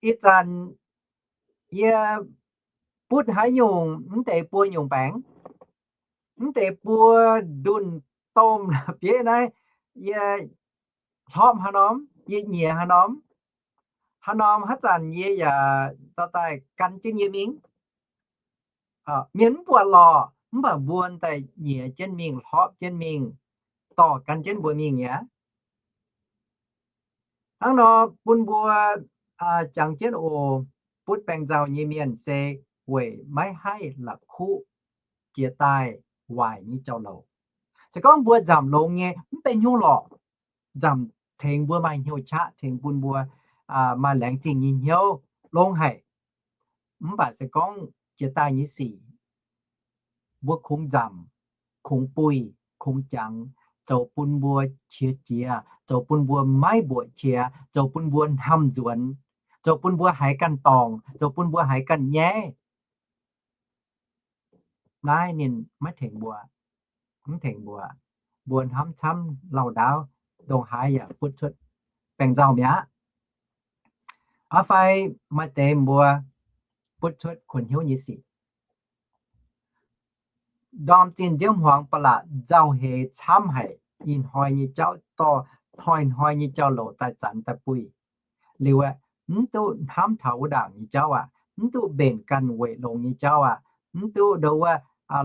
ih zanc yie butv haaix nyungc mv deix buo nyungc baengc, mv deix buo ndunh domh la'bieiv naaiv, yie hlopv haaix norm, yie nyiex haaix norm, haaix norm haaix zanc yie yaac dorh daaih gan jienv yie mingh. Mienh mv buatc lorqc, mv baac mbuo daaih nyiex jienv mingh, hlopv jienv mingh, dorh gan jienv mbuo mingh nyei aqv. Hnangv nor bun mbuo jangx jienv oc, butv baengh nzauh nyei mienh se weic maiv haih la'kuqv jiex daaih waaic nyei jauv-louc. Se gorngv mbuo nzamc longx nyei, mv benx haaix nyungc lorqc, nzamc tengx mbuo maaih hnyouv qaqv, tengx bun mbuo maaih laengz zingh nyei hnyouv, longx haic. Mv baac se gorngv jiex daaih nyei sic, mbuo kungx nzamc, kungx buih, kungx jangx, zoux bun mbuo qiex jiez, zoux bun mbuo maiv mbuoqc qiex, zoux bun mbuo hnamv nzuonx, zoux bun mbuo haiz ganh dorngc, zoux bun mbuo haiz ganh nyaiv. Naaiv ninh maiv tengx mbuo, mv tengx mbuo. Mbuo hnamv camv lauh ndaauv, ndongc haaix yaac butv cuotv baengh nzauh mi'aqv. Aa fai maaih deix mbuo butv cuotv kuonx hnyouv nyei sic. Ndorm zinh nziouv hmuangx ba'laqc nzauh heix camv haic. Ih hnoi nyei jauv dorh hnoi-hnoi nyei jauv-louc daaih zanc daaih buih. Liuz aeqv, mv duqv hnamv taux wuov ndaangc nyei jauv aqv, mv duqv mbenc ganh weic longx nyei jauv aqv, mv duqv ndo wuov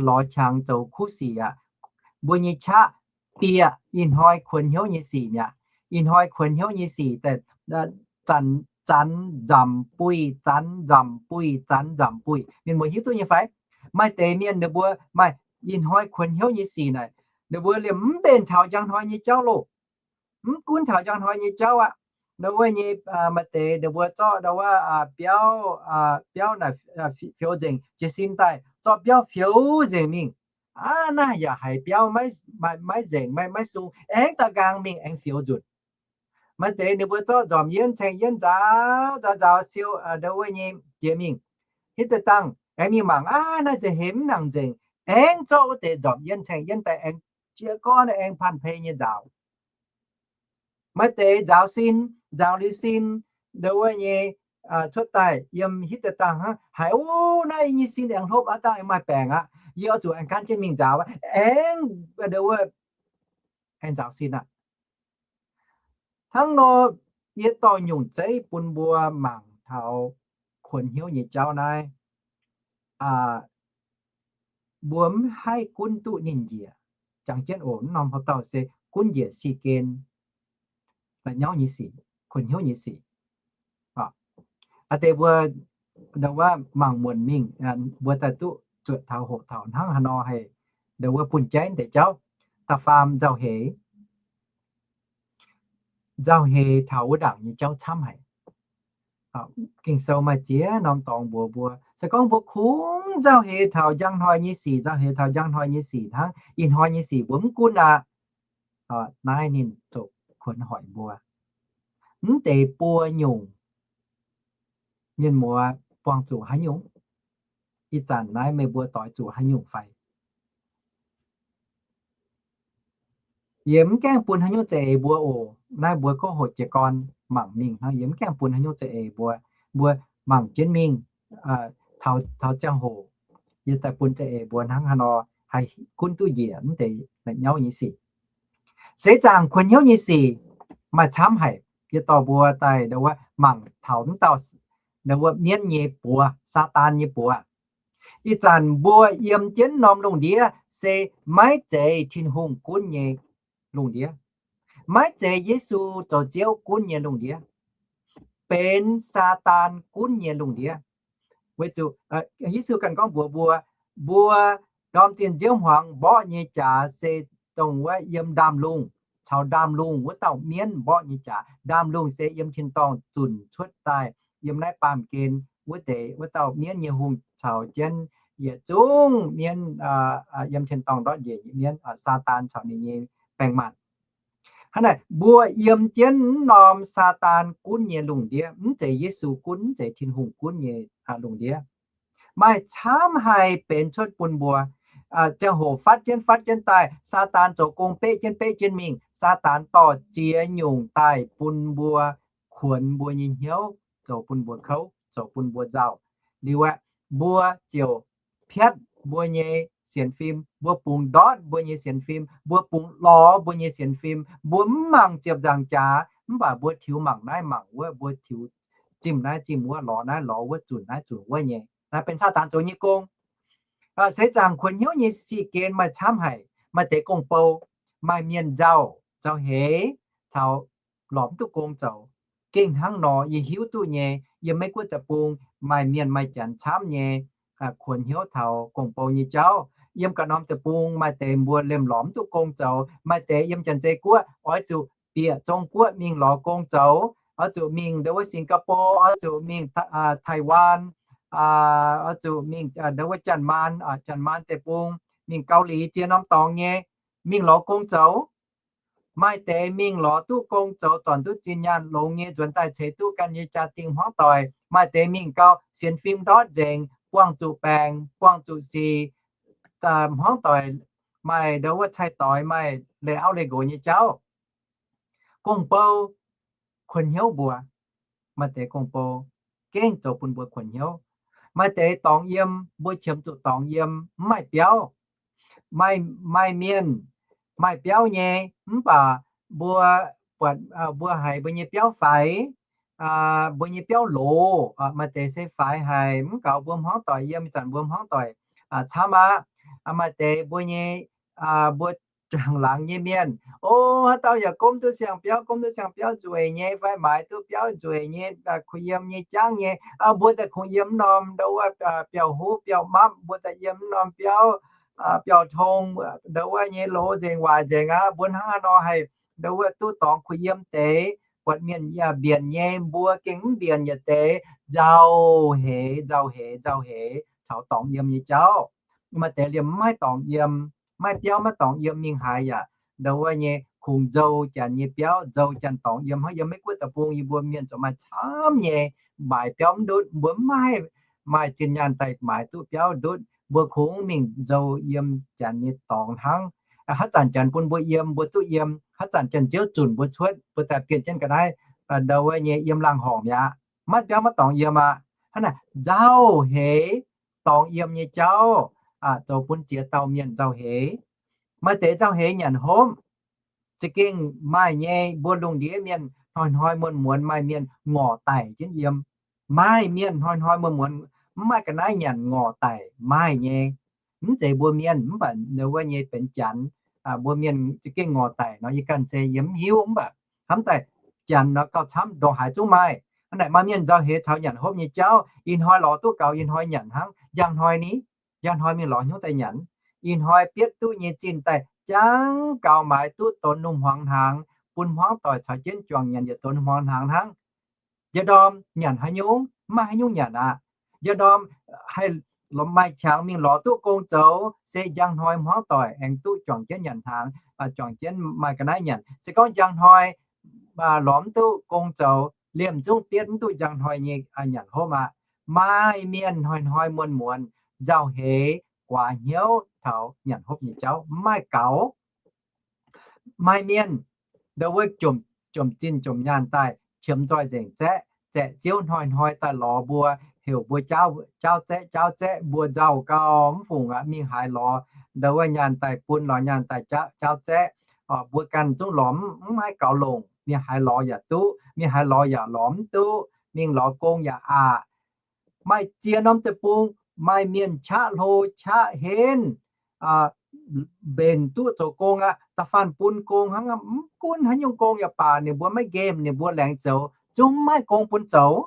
lorz qangx zoux kuv sic aqv. Mbuo nyei qaqv bieqc ih hnoi kuonx hnyouv nyei sic mi'aqv. Ih hnoi kuonx hnyouv nyei sic daaih zanc, zanc nzamc buih, zanc nzamc buih, zanc nzamc buih. Mienh muoz hiuv duqv nyei fai? Maaih deix mienh ninh mbuo maaih ih hnoi kuonx hnyouv nyei sic naaic, ninh mbuo liemh mv mbenc taux njang hnoi nyei jauv loh. Mv gunv taux njang hnoi nyei jauv aqv. Ndo wuov nyei, maaih deix ninh mbuo zorqv ndo wuov biauv, biauv naaic fioux nzengc, jiez sin daaih zorqv biauv fioux nzengc mingh. Aav, naaiv yaac haiz biauv maiv nzengc, maiv, maiv sung, aengx daaux nqaang mingh aengx fioux nzunc. Maaih deix ninh mbuo zorqv nzormc yienv caeng yienv nzaaux nzaaux nzaaux siou ndo wuov nyei jiex mingh. Hitv deix dangh aengx mingh mangc, aav, naaiv nzengc hemx nangc nzengc, aengx zorqv wuov deix nzormc yienv caeng yienv daaih aengx jiex gorn aengx panh pei nyei nzaaux. Maaih deix nzaaux sin, nzaaux liuz sin, ndo wuov nyei cuotv daaih yiem hitv deix dangh hnangv, haiz, o, naaiv nyei sin aengx hlopv aqv, dangh aengx maaih baengc aqv, yie oix zuqc aengx gan jienv mingh nzaaux, aengx ndo wuov aengx nzaaux sin aqv. Hnangv nor, yie dorh nyungc zeiv bun mbuo mangc taux kuonx hnyouv nyei jauv naaiv. Mbuo mv haih gunv duqv ninh njiec. Jangx jienv oc, mv norm haaix dauh se gunv njiec si gen la'nyauv nyei sic, kuonx hnyouv nyei sic. Aa deix mbuo ndo wuov mangc muonc mingh, mbuo daaih duqv zuotc taux hoqc taux hnangv haaix nor haih ndo wuov bun jaiv deix jauv. Da'faam nzauh heix. Nzauh heix taux wuov ndaangc nyei jauv camv haic. Ging-Sou maaih ziex norm dorngx mbuox mbuo, se gorngv mbuo kungx nzauh heix taux njang hnoi nyei sic, nzauh heix taux njang hnoi nyei sic hnangv, ih hnoi nyei sic mbuo mv gunv aqv. Naaiv ninh ziouc kuonx hoic mbuo. Mv deix buo nyungc, mienh muoz buangh zuqc haaix nyungc? Ih zanc naaiv meih mbuo doix zuqc haaix nyungc fai? Yie mv gaengh bun haaix nyungc za'eix mbuo oc. Naaiv mbuo kov hoqc jiez gorn mangc mingh hnangv. Yie mv gaengh bun haaix nyungc za'eix mbuo. Mbuo mangc jienv mingh, taux ziangh hoc yie daaih bun za'eix mbuo hnangv haaix nor. gunv duqv njiec mv deix la'nyauv nyei sic. Seix zaangc kuonx hnyouv nyei sic maaih camv haic. Yie dorh mbuo daaih mangc taux mv dauh mienv nyei buoz, Saadaan nyei buoz. Ih zanc mbuo yiem jienv norm lungh ndiev se maiv zeiz Tin-Hungh gunv nyei lungh ndiev, maiv zeiz Yesu zoux Ziouv gunv nyei lungh ndiev, benx Saadaan gunv nyei lungh ndiev. Weic zuqc Yesu ganh gorngv mbuox mbuo, mbuo ndorm zinh nziouv hmuangx mborqv nyei jaax se dongh wuov yiem ndaamv-lungh caux ndaamv-lungh wuov dauh mienv mborqv nyei jaax. Ndaamv-lungh se yiem tin-dorngh zunc cuotv daaih yiem naaiv baamh gen wuov deix wuov dauh mienv nyei hungh caux jienv yietc zungv mienv yiem tin-dorngh ndortv njiec nyei mienv, Saadaan caux ninh nyei baeng-matc. Hnangv naaic, mbuo yiem jienv mv norm Saadaan gunv nyei lungh ndiev, mv zeiz Yesu gunv, mv zeiz Tin-Hungh gunv nyei lungh ndiev. Maaih camv haic benx cuotv bun mbuo. Ziangh hoc fatv jienv fatv jienv daaih, Saadaan zoux gong beqv jienv beqv jienv mingh. Saadaan dorh ziex nyungc daaih bun mbuo kuonx mbuo nyei hnyouv, zoux bun mbuo kouv, zoux bun mbuo nzauh. Liuz aeqv, mbuo ziouc piatv mbuo nyei sienx fim, mbuo bungx ndortv mbuo nyei sienx fim, mbuo bungx lorz mbuo nyei sienx fim, mbuo mv mangc ziepc nzaangc jaax, mv baac mbuo tiux mangc naaiv mangc wuov, mbuo tiux zimh naaiv zimh wuov, lorz naaiv lorz wuov, zunc naaiv zunc wuov nyei. Naaiv benx Saadaan zoux nyei gong. Seix zaangc kuonx hnyouv nyei sic gen maaih camv haic. Maaih deix gong-bou, maaih mienh nzauh, nzauh heix, taux lorz mv duqv gong zoux. Gengh hnangv nor yie hiuv duqv nyei, yiem Meiv Guoqv deic-bung maaih mienh maaih janx camv nyei kuonx hnyouv taux gong-bou nyei jauv. Yiem ganh norm deic-bung maaih deix mbuo liemh lorz mv duqv gong zoux, maaih deix yiem Janx-Zei Guoqv oix zuqc bieqc Zong-Guoqv mingh lorz gong zoux, oix zuqc mingh ndau wuov Singapore, oix zuqc mingh Taiwan, oix zuqc mingh ndau wuov Janx-Maan, Janx-Maan deic-bung, mingh Gau Liz, ziex norm dorngx nyei mingh lorz gong zoux. Maaih deix mingh lorz duqv gong zoux, zornc duqv zinh nyaanh longx nyei, nzuonx daaih ceix duqv ganh nyei jaa-dingh hmuangv doic. Maaih deix mingh gau sienx fim ndortv nzengc, buangh zuqc baengc, buangh zuqc sic, hmuangv doic maaih ndau wuov cai-doix, maaih leih auv leih nqox nyei jauv. Gong-bou kuonx hnyouv mbuo. Maaih deix gong-bou gengh zoux bun mbuo kuonx hnyouv. Maaih deix dorngx yiem, mbuo qiemx zuqc dorngx yiem, mv maaih biauv. Maaih, maaih mienh maaih biauv nyei, mv baac mbuo buatc mbuo haiz mbuo nyei biauv faix, mbuo nyei biauv loz. Maaih deix se faix haic, mv gaux mbuo hmuangv doic yiem, ih zanc mbuo hmuangv doic camv aqv. Maaih deix mbuo nyei, mbuo juangc laangz nyei mienh, o, haaix dauh yaac gomv duqv siang-biauv, gomv duqv siang-biauv nzueic nyei fai maaiz duqv biauv nzueic nyei, kuh yiem nyei jangv nyei. Mbuo daaih kungx yiem mv norm ndau wuov biauv-huv biauv-mapv, mbuo daaih yiem mv norm biauv, biauv-tong, ndau wuov nyei loz nzengc waaic nzengc aqv. Mbuo hnangv haaix nor haih ndau wuov duqv dorngx kuh yiem deix? Buatc mienh yaac mbienc nyei, mbuo gengh mv mbienc yietc deix. Nzauh heix, nzauh heix, nzauh heix caux dorngx yiem nyei jauv. Maaih deix liemh mv maaih dorngx yiem, maaih biauv maiv dorngx yiem, mingh haaix yaac ndau wuov nyei kungx nzou janx nyei biauv, nzou janx dorngx yiem. Hnangv yiem Meiv Guoqv deic-bung yie mbuo mienh zoux maaih camv nyei, maaiz biauv mv ndutv, mbuo mv maaih, maaih zinh nyaanh daaih maaiz duqv biauv ndutv, mbuo kungx mingh nzou yiem janx nyei dorngx hnangv. Haaix zanc janx bun mbuo yiem, mbuo duqv yiem. Haaix zanc janx-ziouv zunc mbuo cuotv, mbuo daaih bienh jienv ga'naaiv ndau wuov nyei yiem laangh horngc mi'aqv. Maiv biauv maiv dorngx yiem aqv. Hnangv naaic nzauh heix dorngx yiem nyei jauv zoux bun ziex dauh mienh nzauh heix. Maaih deix nzauh heix nyanc hopv. Za'gengh maaih nyei, mbuo lungh ndiev mienh hnoi-hnoi muonz-muonz maaih mienh ngorc daic jienv yiem. Maaih mienh hnoi-hnoi muonz-muonz mv maaih ga'naaiv nyanc ngorc daic, maaih nyei. Mv zeiz mbuo mienh, mv baac wuov nyei benx janx. Mbuo mienh za'gengh ngorc daic nor yie ganh se yie mv hiuv, mv baac hnamv daaih janx nor gauh camv, ndongc haaix zungv maaih. Hnangv naaic maaih mienh nzauh heix caux nyanc hopv nyei jauv. Ih hnoi lorz duqv gaux, ih hnoi nyanc hnangv. Njang hnoi ni, njang hnoi mingh lorz hnyouv daaih nyanc. Ih hnoi bietv duqv nyei zinh daaih jangv gaux maaiz duqv donx hungh hmuangx hnaangx bun hmuangv doic caux jienv juangc nyanc yietc donx hungh hmuangx hnaangx hnangv. Njang ndorm nyanc haaix nyungc? Mv maaih haaix nyungc nyanc aqv. Njang ndorm haih maaih qangx mingh lorz duqv gong zoux se njang hnoi hmuangv doic aengx duqv juangc jienv nyanc hnaangx, juangc jienv maaih ga'naaiv nyanc. Se gorngv njang hnoi lorz mv duqv gong zoux, liemh zungv bietv mv duqv njang hnoi nyei nyanc hopv aqv. Maaih mienh hnoi-hnoi muonz-muonz nzauh heix guaax hnyouv taux nyanc hopv nyei jauv mv maaih gaux. Maaih mienh ndau wuov jomc zinh jomc nyaanh daaih qiemx nzoih nzengc zaeqv, zaeqc Ziouv hnoi-hnoi daaih lorz mbuo, heuc mbuo jaauv zaeqv, jaauv zaeqv, mbuo nzauh gau mv fungc aqv, mingh haaix lorz ndau wuov nyaanh daaih bun, lorz nyaanh daaih jaauv zaeqv. Mbuo ganh zungv lorz mv, mv maiv gaux longc, mingh haaix lorz yaac duqv, mingh haaix lorz yaac lorz mv duqv, mingh lorz gong yaac aqc. Maaih ziex norm deic-bung, maaih mienh qaqv hlo qaqv henv, mbenc duqv zoux gong aqv, da'faanh bun gong hnangv, mv gunv haaix nyungc gong yaac baac, ninh mbuo maiv nqemh, ninh mbuo laengz zoux zungv maiv gong bun zoux.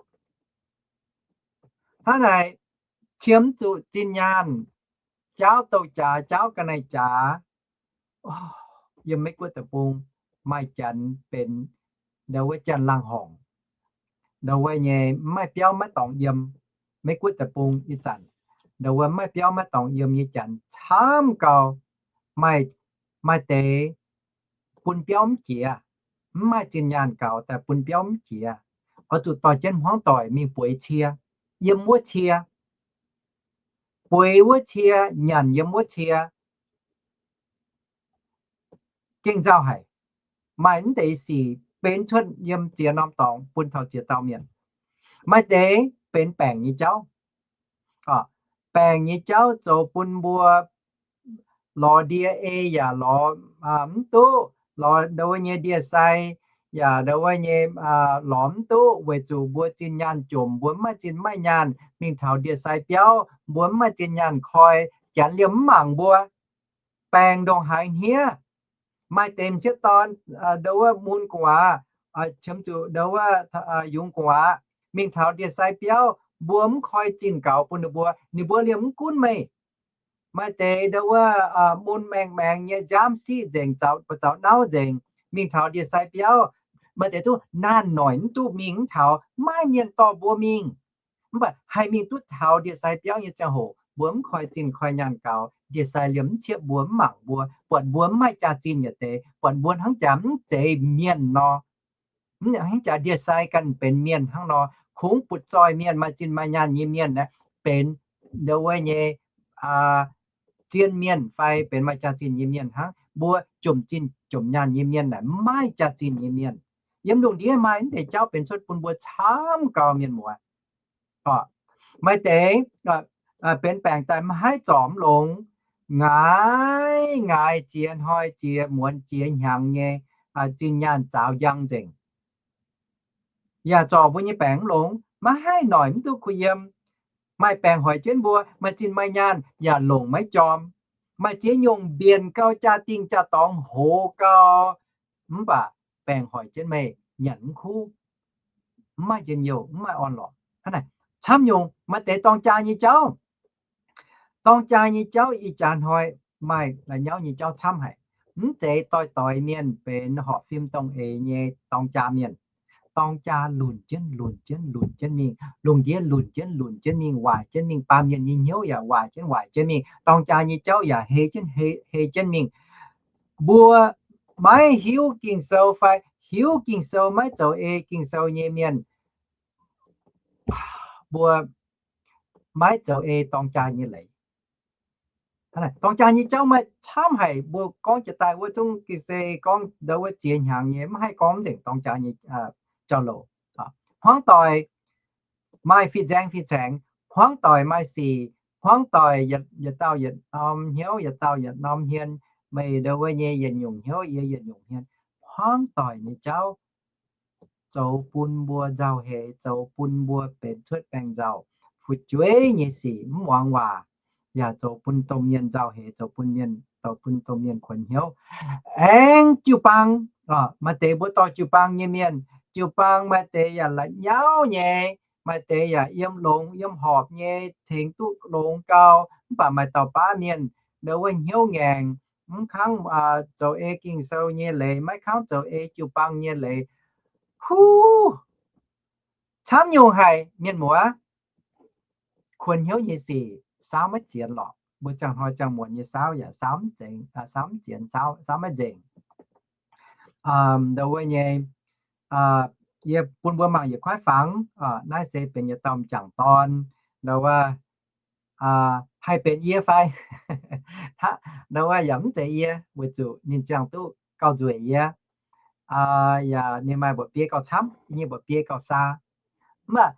Hnangv naaic, qiemx zuqc zinh nyaanh, jaauv douh jaax, jaauv ga'naaiv jaax. Yiem Meiv Guoqv deic-bung maaih janx benx ndau wuov janx-laangh horngc, ndau wuov nyei mv maaih biauv maiv dorngx yiem. Meiv Guoqv deic-bung ih zanc ndau wuov mv maaih biauv maiv dorngx yiem nyei janx camv gau. Maaih, maaih deix bun biauv mv jiex, mv maaih zinh nyaanh gaux daaih bun biauv mv jiex, oix zuqc dorh jienv hmuangv doic mingh bueix cie, yiem wuov cie, bueix wuov cie, nyanc yiem wuov cie. Gengh nzauh haic. Maaih mv deix sic benx cuotv yiem ziex norm dorngx bun taux ziex dauh mienh. Maaih deix benx baengc nyei jauv. Baengc nyei jauv zoux bun mbuo lorz ndie-ei yaac lorz mv duqv, lorz ndau wuov nyei ndie-sai yaac ndau wuov nyei lorz mv duqv, weic zuqc mbuo zinh nyaanh jomc, mbuo mv maaih zinh maaih nyaanh mingh taux ndie-sai biauv, mbuo mv maaih zinh nyaanh koi, janx liemh mv mangc mbuo. Baengc ndongc haaix hniev. Maaih deix m'sieqv dorn ndau wuov mun gu'nguaaz, qiemx zuqc ndau wuov yungz gu'nguaaz, mingh taux ndie-sai biauv, mbuo mv koi zinh gaux bun ninh mbuo, ninh mbuo liemh mv gunv meih. Maaih deix ndau wuov mun maengx maengx nyei, nziaamv siqv nzengc, buoz zaux nauv nzengc, mingh taux ndie-sai biauv, maaih deix duqv naanh noic mv duqv mingh mv taux, maiv mienh dorh mbuo mingh. Mv baac haih mingh duqv taux ndie-sai biauv nyei ziangh hoc, mbuo mv koi zinh koi nyaanh gaux, ndie-sai liemh mv ciepv mbuo, mv mangc mbuo, buatc mbuo mv maaih jaax-zinh yietc deix, buatc mbuo hnangv jaax mv zeiz mienh nor. Hnangv jaax ndie-sai ganh benx mienh hnangv nor, kungx butv-zoih mienh, maaih zinh maaih nyaanh nyei mienh aeqv, benx ndau wuov nyei zien mienh fai benx maaih jaax-zinh nyei mienh hnangv. Mbuo jomc zinh jomc nyaanh nyei mienh naaic mv maaih jaax-zinh nyei mienh. Yiem lungh ndiev maaih mv deix jauv benx cuotv bun mbuo camv gau, mienh muoz. Maaih deix benx baengc daaih maiv haih zorc mv longx, ngaaic ngaaic jiex hnoi jiex muonz jiex hnyangx nyei, zinh nyaanh zaaux njang nzengc, yaac zorc mbuo nyei baengc mv longx, maiv haih noic mv duqv kuh yiem. Maaih baengc hoic jienv mbuo, maaih zinh maaih nyaanh yaac longc maiv jorm. Maaih ziex nyungc mbienc gau, jaa-dingh jaa-dorngx hoz gau, mv baac baengc hoic jienv meih nyanc mv kuv, mv maaih njien-youh, mv maaih orn-lorqc. Camv nyungc maaih deix dorng jaa nyei jauv. Dorng jaa nyei jauv ih jaax hnoi maaih la'nyauv nyei jauv camv haic. Mv zeiz doix-doix mienh benx horpc fim dongh eix nyei dorng jaa mienh. Dorng jaa lunc jienv lunc jienv lunc jienv mingh, lungh ndiev lunc jienv lunc jienv mingh, waaic jienv mingh, baamh mienh nyei hnyouv yaac waaic jienv waaic jienv mingh. Dorng jaa nyei jauv yaac hei jienv hei, hei jienv mingh. Mbuo maiv hiuv Ging-Sou fai hiuv Ging-Sou maiv zoux ei Ging-Sou nyei mienh, mbuo maiv zoux ei dorng jaa nyei leiz. Dorng jaa nyei jauv maaih camv haic, mbuo gorngv jiex daaih wuov zungv ga'sie gorngv ndau wuov ziex hnyangx nyei, mv haih gorngv nzengc dorng jaa nyei jauv-louc. Hmuangv doic maaih fih nzaeng fih caengx, hmuangv doic maaih sic, hmuangv doic yietc dauh yietc norm hnyouv, yietc dauh yietc norm hmien. Meih ndau wuov nyei yietc nyungc hnyouv, yie yietc nyungc hmien. Hmuangv doic nyei jauv zoux bun mbuo nzauh heix, zoux bun mbuo benx cuotv baengc nzauc, fu'jueiv nyei sic mv muangx waac, yaac zoux bun domh mienh nzauh heix, zoux bun mienh, zoux bun domh mienh kuonx hnyouv. Aengx jiu-baang, maaih deix mbuo dorh jiu-baang nyei mienh, jiu-baang maaih deix yaac la'nyauv nyei, maaih deix yaac yiem longx yiem horpc nyei, tengx duqv longx gau, mv baac maaih dauh baav mienh ndau wuov hnyouv ngaengc, mv kangv zoux ei Ging-Sou nyei leiz, maiv kangv zoux ei jiu-baang nyei leiz. Huv, camv nyungc haic, mienh muoz. Kuonx hnyouv nyei sic saauv maiv zienx lorqc. Mbuo ziangh hnoi ziangh muonz nyei saauv yaac saauv mv zienx, saauv maiv nzengc. Ndau wuov nyei, yie bun mbuo mangc yietc kuaaiv fangx. Naaiv se benx yietc dauh m'jangc dorn. Ndau wuov, haih benx yie fai? Ndau wuov yaac mv zeiz yie, weic zuqc ninh ziangh duqv gauh nzueic yie. Yaac ninh maaih mba'biei gauh camv, yie nyei mba'biei gauh saa. Mv baac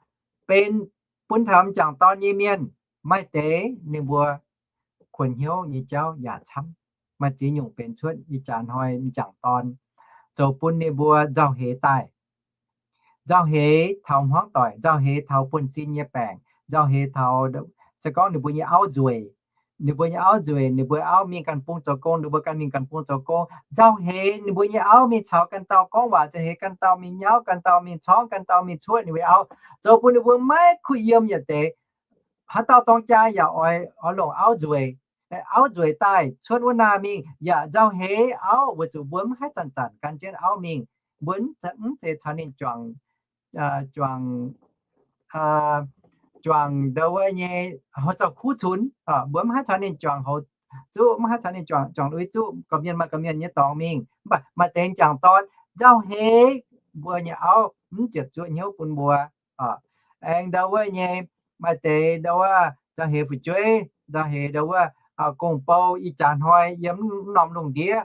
benx bun taux m'jangc dorn nyei mienh, maaih deix ninh mbuo kuonx hnyouv nyei jauv yaac camv. Maaih ziex nyungc benx cuotv ih jaax hnoi m'jangc dorn zoux bun ninh mbuo nzauh heix daaih. Nzauh heix taux hmuangv doic, nzauh heix taux buonv-sin nyei baengc, nzauh heix taux, se gorngv ninh mbuo nyei auv nzueic, ninh mbuo nyei auv nzueic, ninh mbuo auv mingh ganh bung zoux gong, ninh mbuo ganh mingh ganh bung zoux gong, nzauh heix ninh mbuo nyei auv mingh caux ganh dauh gorngv waac, nzauh heix ganh dauh mingh nyauv, ganh dauh mingh corngv, ganh dauh mingh cuotv ninh mbuo auv, zoux bun ninh mbuo maiv kuh yiem yietc deix. Haaix dauh dorng jaa yaac oix, oix longc auv nzueic. Auv nzueic daaih cuotv wuov naaic mingh yaac nzauh heix auv, weic zuqc mbuo mv haih zanc-zanc gan jienv auv mingh. Mbuo mv zeiz caux ninh juangc, juangc, juangc ndau wuov nyei houx zaux kuv cunx. Mbuo mv haih caux ninh juangc houx zuqv, mv haih caux ninh juangc, juangc lui zuqv, gorqv-mienh maaih gorqv-mienh nyei dorngx mingh. Mv baac maaih deix m'jangc dorn nzauh heix mbuo nyei auv, mv ziepc zuoqv hnyouv bun mbuo. Aengx ndau wuov nyei, maaih deix ndau wuov nzauh heix fu'jueiv, nzauh heix ndau wuov gong-bou. Ih jaax hnoi yiem mv norm lungh ndiev,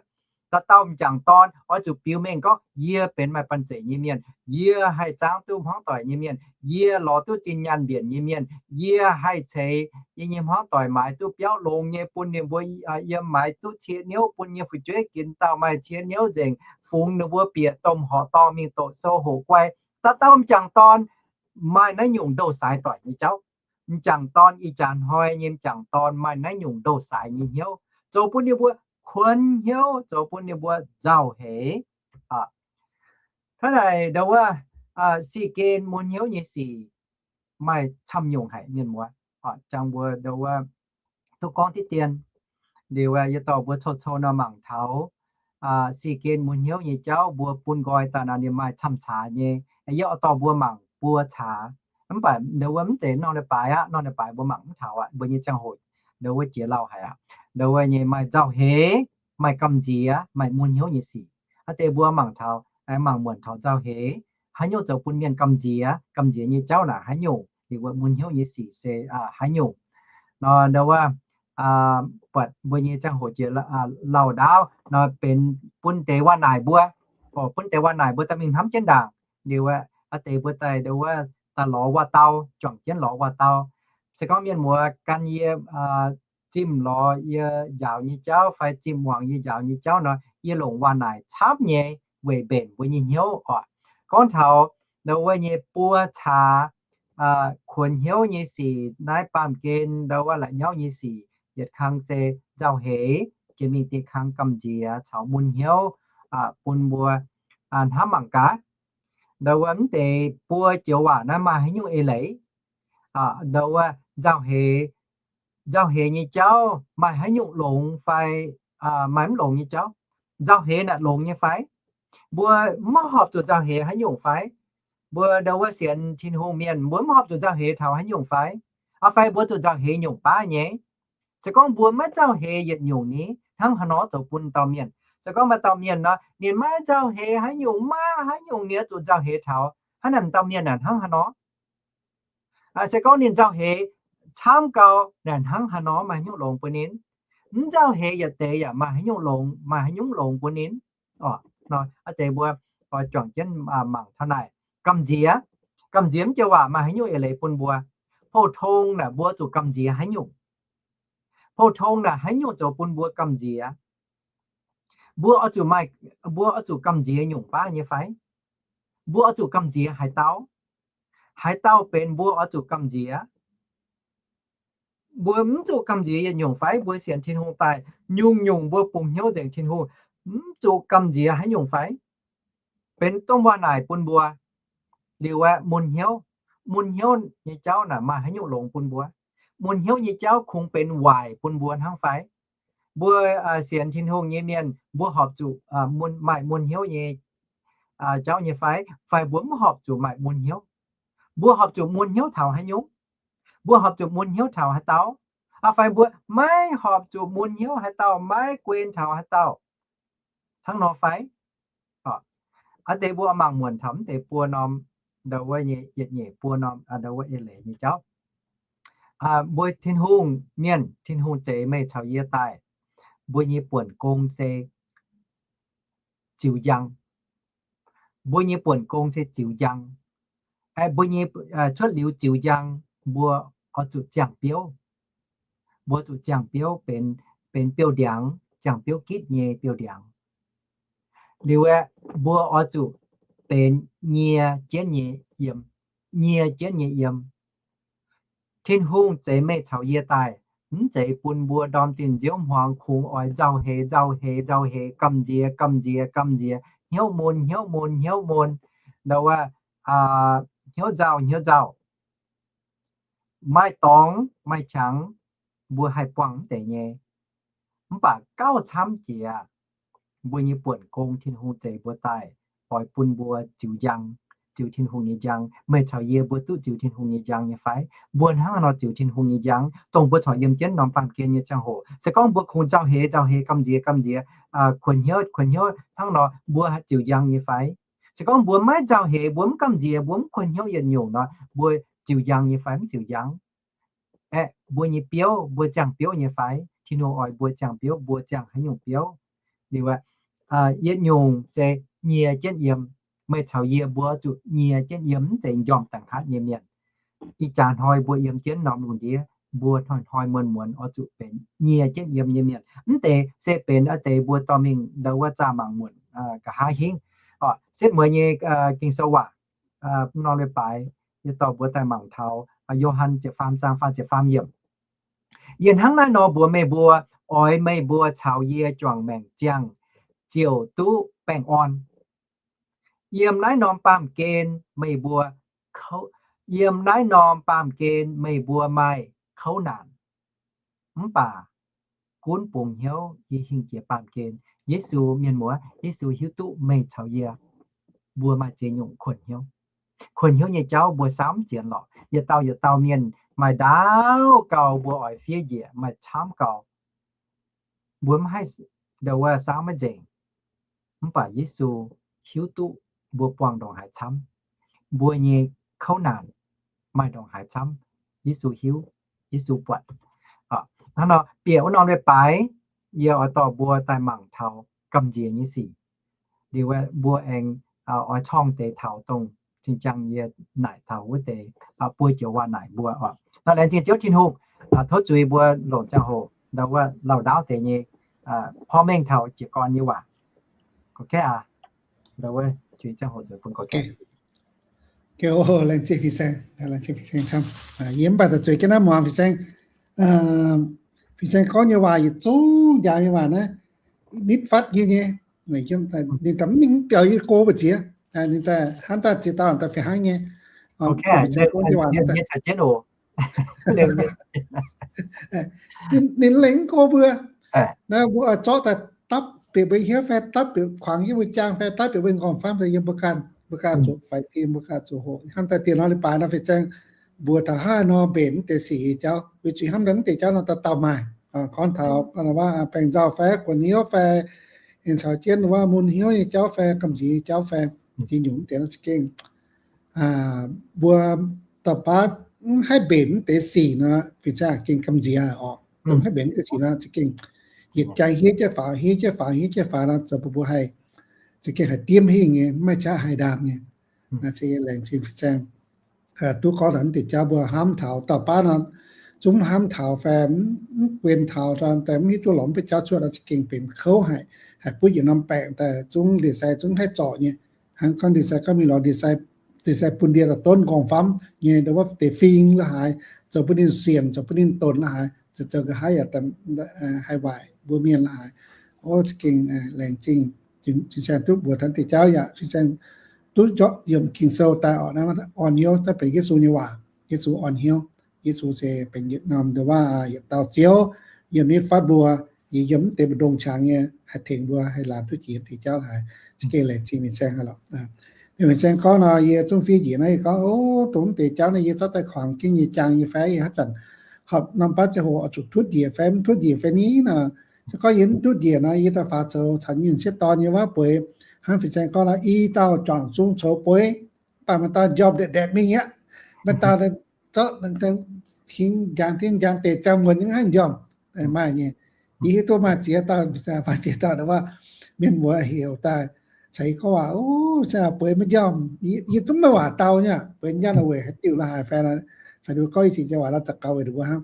dauh dauh m'jangc dorn oix zuqc biux mengh gorngv, yie benx maaih banh zeic nyei mienh, yie haih zaangv duqv hmuangv doic nyei mienh, yie lorz duqv zinh nyaanh mbienc nyei mienh, yie haih ceix yie nyei hmuangv doic maaiz duqv biauv longx nyei bun ninh mbuo yiem, maaiz duqv cie niouv bun nyei fu'jueiv ginx dauh maaih cie niouv nzengc, fungx ninh mbuo bieqc domh horqc dorngh mingh doqc sou hoqc guai. Dauh dauh m'jangc dorn maaih naaiv nyungc ndou-saaix doic nyei jauv. M'jangc dorn, ih jaax hnoi nyei m'jangc dorn maaih naaiv nyungc ndou-saaix nyei hnyouv, zoux bun ninh mbuo kuonx hnyouv, zoux bun ninh mbuo nzauh heix. Hnangv naaic ndau wuov, sic gen mun hnyouv nyei sic maaih camv nyungc haic mienh muoz. Jangx mbuo ndau wuov duqv gorngv diqv dien. Liuz yie dorh mbuo cou-cou nor mangc taux sic gen mun hnyouv nyei jauv mbuo bun nqoi daaih nor ninh maaih camv caax nyei. Yie oix dorh mbuo mangc buo caax. Mv baac ndau wuov mv zeiz norm leiz-baaix aqv. Norm leiz-baaix mbuo mangc mv taux aqv. Mbuo nyei ziangh hoc ndau wuov jiex lauh haic aqv. Ndau wuov nyei maaih nzauh heix, maaih gamh nziex, maaih mun hnyouv nyei sic. Aa deix mbuo mangc taux, mangc muonc taux nzauh heix haaix nyungc zoux bun mienh gamh nziex, gamh nziex nyei jauv naaic haaix nyungc, liuz wuov mun hnyouv nyei sic se haaix nyungc. Nor ndau wuov buatc mbuo nyei ziangh hoc jiex lauh ndaauv nor benx bun deix waac-naaic mbuo, bun deix waac-naaic mbuo daaih mingh hnamv jienv ndaangc. Liuz aa deix mbuo daaih ndau wuov daaih lorz waac-dau, juangc jienv lorz waac-dau. Se gorngv mienh muoz gan yie zimh lorz yie njaaux nyei jauv fai zimh muangx yie njaaux nyei jauv nor, yie longc waac-naaic camv nyei weic mbenc mbuo nyei hnyouv oc. Gorngv taux ndau wuov nyei buo caax kuonx hnyouv nyei sic, naaiv baamh gen ndau wuov la'nyauv nyei sic, yietc kang se nzauh heix, jiex mingh dieh kang gamh nziex caux mun hnyouv, bun mbuo hnamv mangc gaax. Ndau wuov mv deix buo joux waac naaiv maaih haaix nyungc eix leiz? Ndau wuov nzauh heix, nzauh heix nyei jauv maaih haaix nyungc longx fai maaih mv longx nyei jauv? Nzauh heix naaic longx nyei fai? Mbuo mv horpc zuqc nzauh heix haaix nyungc fai? Mbuo ndau wuov sienx Tin-Hungh mienh mbuo mv horpc zuqc nzauh heix taux haaix nyungc fai? Aa fai mbuo zuqc nzauh heix nyungc baav nyei? Se gorngv mbuo maiv nzauh heix yietc nyungc ni, hnangv haaix nor zoux bun dauh mienh? Se gorngv maaih dauh mienh nor, ninh maiv nzauh heix haaix nyungc, maiv haaix nyungc ninh oix zuqc nzauh heix taux, hnangv naaic dauh mienh naaic hnangv haaix nor? Se gorngv ninh nzauh heix camv gau naaic hnangv haaix nor maaih haaix nyungc longx bun ninh? Mv nzauh heix yietc deix yaac maaih haaix nyungc longx, maaih haaix nyungc longx bun ninh? Aa deix mbuo oix juangc jienv mangc taux naaic. Gamh nziex, gamh nziex mv joux waac maaih haaix nyungc eix leiz bun mbuo? Pou-tong naaic mbuo zuqc gamh nziex haaix nyungc? Pou-tong naaic haaix nyungc zoux bun mbuo gamh nziex? Mbuo oix zuqc maaih, mbuo oix zuqc gamh nziex nyungc baav nyei fai? Mbuo oix zuqc gamh nziex haaix dauh? Haaix dauh benx mbuo oix zuqc gamh nziex? Mbuo mv zuqc gamh nziex yietc nyungc fai? Mbuo sienx Tin-Hungh daaih nyungc-nyungc mbuo bungx hnyouv nzengc Tin-Hungh, mv zuqc gamh nziex haaix nyungc fai? Benx domh waac-naaic bun mbuo. Liuz aeqv, mun hnyouv, mun hnyouv nyei jauv naaic maaih haaix nyungc longx bun mbuo? Mun hnyouv nyei jauv kungx benx waaic bun mbuo hnangv fai? Mbuo sienx Tin-Hungh nyei mienh mbuo horpc zuqc maaih mun hnyouv nyei jauv nyei fai? Fai mbuo mv horpc zuqc maaih mun hnyouv? Mbuo horpc zuqc mun hnyouv taux haaix nyungc? Mbuo horpc zuqc mun hnyouv taux haaix dauh? Aa fai mbuo maiv horpc zuqc mun hnyouv haaix dauh, maiv guen taux haaix dauh hnangv nor fai? Aa deix mbuo mangc muonc taux mv deix buo norm, ndau wuov nyei yietc nyeic buo norm ndau wuov eix leiz nyei jauv. Mbuo Tin-Hungh mienh, Tin-Hungh zeix meih caux yie daaih, mbuo nyei buonc gong se ziux njang. Mbuo nyei buonc gong se ziux njang. Mbuo nyei cuotv liuz ziux njang, mbuo oix zuqc ziangh biouv. Mbuo zuqc ziangh biouv benx, benx biouv-ndiangx, ziangh biouv gitv nyei biouv-ndiangx. Liuz aeqv, mbuo oix zuqc benx nyie jienv nyei yiem, nyie jienv nyei yiem. Tin-Hungh zeix meih caux yie daaih, mv zeiz bun mbuo ndorm zinh nziouv hmuangx kungx oix nzauh heix, nzauh heix, nzauh heix, gamh nziex, gamh nziex, gamh nziex, hnyouv mun, hnyouv mun, hnyouv mun, ndau wuov, hnyouv nzauh, hnyouv nzauh. Maaih dorngx maaih qangx, mbuo haih buangh mv deix nyei. Mv baac gauh camv jiex, mbuo nyei buonc gong Tin-Hungh zeix mbuo daaih, oix bun mbuo ziux njang, ziux Tin-Hungh nyei njang. Meih caux yie mbuo duqv ziux Tin-Hungh nyei njang nyei fai? Mbuo hnangv nor ziux Tin-Hungh nyei njang, dongh mbuo corc yiem jienv norm baamh gen nyei ziangh hoc. Se gorngv mbuo kungx nzauh heix, nzauh heix, gamh nziex, gamh nziex, kuonx hnyouv, kuonx hnyouv hnangv nor, mbuo haih ziux njang nyei fai? Se gorngv mbuo maiv nzauh heix, mbuo mv gamh nziex, mbuo mv kuonx hnyouv yietc nyungc nor, mbuo ziux njang nyei fai mv ziux njang? Aeqv, mbuo nyei biouv, mbuo ziangh biouv nyei fai? Tin-Hungh oix mbuo ziangh biouv, mbuo ziangh haaix nyungc biouv? Liuz, yietc nyungc se nyie jienv yiem. Meih caux yie mbuo zuqc nyie jienv yiem, mv zeiz njormh da'nqaatv nyei mienh. Ih jaax hnoi mbuo yiem jienv norm lungh ndiev, mbuo hnoi-hnoi muonz-muonz oix zuqc benx nyie jienv yiem nyei mienh. Mv deix se benx a'deix mbuo dorh mingh ndau wuov zaah mangc muonc nqa'haav hingv. Setv mueiz nyei Ging-Sou waac, norm leiz-baaix, yie dorh mbuo daaih mangc taux Yo^han ziepc faam zaang faah ziepc faam yiemc. Yie hnangv naaiv nor mbuox meih mbuo, oix meih mbuo caux yie juangc maengc ziangh, ziouc duqv baengh orn. Yiem naaiv norm baamh gen meih mbuo, yiem naaiv norm baamh gen meih mbuo maaih kouv naanc. Mv baac gunv bungx hnyouv, yie hingh jiex baamh gen. Yesu, mienh muoz, Yesu hiuv duqv meih caux yie mbuo maaih ziex nyungc kuonx hnyouv. Kuonx hnyouv nyei jauv mbuo saamv mv zienx lorqc. Yietc dauh yietc dauh mienh maaih ndaauv gau, mbuo oix fiev njiec maaih camv gau. Mbuo mv haih ndau wuov saamv maiv nzengc. Mv baac Yesu hiuv duqv mbuo buangh ndongc haaix camv. Mbuo nyei kouv naanc maaih ndongc haaix camv, Yesu hiuv, Yesu buatc. Hnangv nor bieqc wuov norm leiz-baaix, yie oix dorh mbuo daaih mangc taux gamh nziex nyei sic. Liuz mbuo aengx oix corng deix taux dongh zinh ziangh yie naaic taux wuov deix buo joux waac naaic mbuo oc. Nor laengz zingh Ziouv Tin-Hungh, tov zuiz mbuo longc ziangh hoc ndau wuov lauh ndaauv deix nyei porv mengh taux jiez gorn nyei waac. Laengz zingh Fin-Saeng, laengz zingh Fin-Saeng camv. Yie mv baac daaih zueiz jienv naaiv muangx Fin-Saeng, Fin-Saeng gorngv nyei waac yietc zungv njang nyei waac naaiv, nitv fatv nyei nyei. Ninh daaih mv mingh mv biaux yie go mbu'ziex, ninh daaih hnangv daaih ziex dauh daaih fih hnangv nyei. Ninh lengc mv go mbuo. Naaiv mbuo zorqv daaih dapv bieqc mbuo hnyouv fai dapv bieqc kuangx yiem mbuo jaang fai dapv bieqc mbuo nqorngv-famv daaih yiem mbuo ganh, mbuo ganh zuqc faix fim, mbuo ganh zuqc hoqc. Hnamv daaih dieh nor leiz-baaix nor Fin-Saeng mbuox taux haaix nor mbenc mv deix sic nyei jauv, weic zuqc hnamv daaih mv deix jauv nor dauh dauh maaih. Gorngv taux baengh nzauh fai guonc hnyouv fai, caux jienv wuov mun hnyouv nyei jauv fai gamh nziex nyei jauv fai, ziex nyungc mv deix nor za'gengh mbuo dauh baav mv haih mbenc mv deix sic nor, Fin-Saeng gengh gamh nziex oc. Dongh mv haih mbenc mv deix sic nor za'gengh yietc jaax hiev jienv faaux, hiev jienv faaux, hiev jienv faaux nor, zoux bun mbuo haih za'gengh haih diemv hingh nyei, mv maaih qaqv haih ndaam nyei. Naaiv se laengz zingh Fin-Saeng duqv gorngv taux naaiv deix jauv mbuo hnamv taux dauh baav nor, zungv hnamv taux fai mv guen taux, daaih mv hiuv duqv lorz mv baac jauv cuotv nor za'gengh benx kouv haic, haih buov yietc norm baengc daaih zungv ndie-sai zungv haih zorc nyei. Hnangv gorngv ndie-sai gorngv mingh lorz ndie-sai, ndie-sai bun ndie daaih donv nqorngv-famv nyei, ndau wuov deix fing la'haaix, zoux bun ninh sienx, zoux bun ninh donc la'haaix, zoux zoux nqa'haav yaac haih waaic mbuo mienh la'haaix. O, za'gengh laengz zingh Fin-Saeng duqv mbuox taux naaiv deix jauv yaac Fin-Saeng duqv njorqv yiemc Ging-Sou daaih oc, orn hnyouv daaih benx Yesu nyei waac. Yesu orn hnyouv. Yesu se benx yietc norm ndau wuov yietc dauh Ziouv yiem nitv fatv mbuo, yie yiem mv deix mbu'ndongx qangx nyei haih tengx mbuo haih laanh duqv jiex deix jauv haic. Za'gengh laengz zingh Fin-Saeng lorqc. Fin-Saeng gorngv nor yie zungv fiev njiec naaiv, yie gorngv, o, dongh mv deix jauv naaiv yie zorqv daaih kuangx jienv nyei jaang nyei fai, yie haaix zanc horpc norm baav ziangh hoc oix zuqc tutv njiec fai mv tutv njiec fai ni nor. Se gorngv yie mv tutv njiec nor, yie daaih faaux zoux caux nyei sieqv dorn nyei wuov bueix, hnangv Fin-Saeng gorngv nor, i dauh juangc zung coux bueix, mv baac maaih dauh njormh ndetv ndetv mingh aqv. Maaih dauh zorqv tengx njang, tengx njang deix ziangh muonz nyei mv haih njormh. Maaih nyei. Yie hiuv duqv maaih ziex dauh, maaih ziex dauh wuov mienh muoz heuc daaih caux yie gorngv waac, o, bueix maiv njormh. Yie zungv maiv waac dau nyei, bueix njormh weic haaix diuc la'haaix fai nor. Daaih ninh mbuo gorngv i cingx jaa waac naaiv za'gengh weic ninh mbuo hnangv.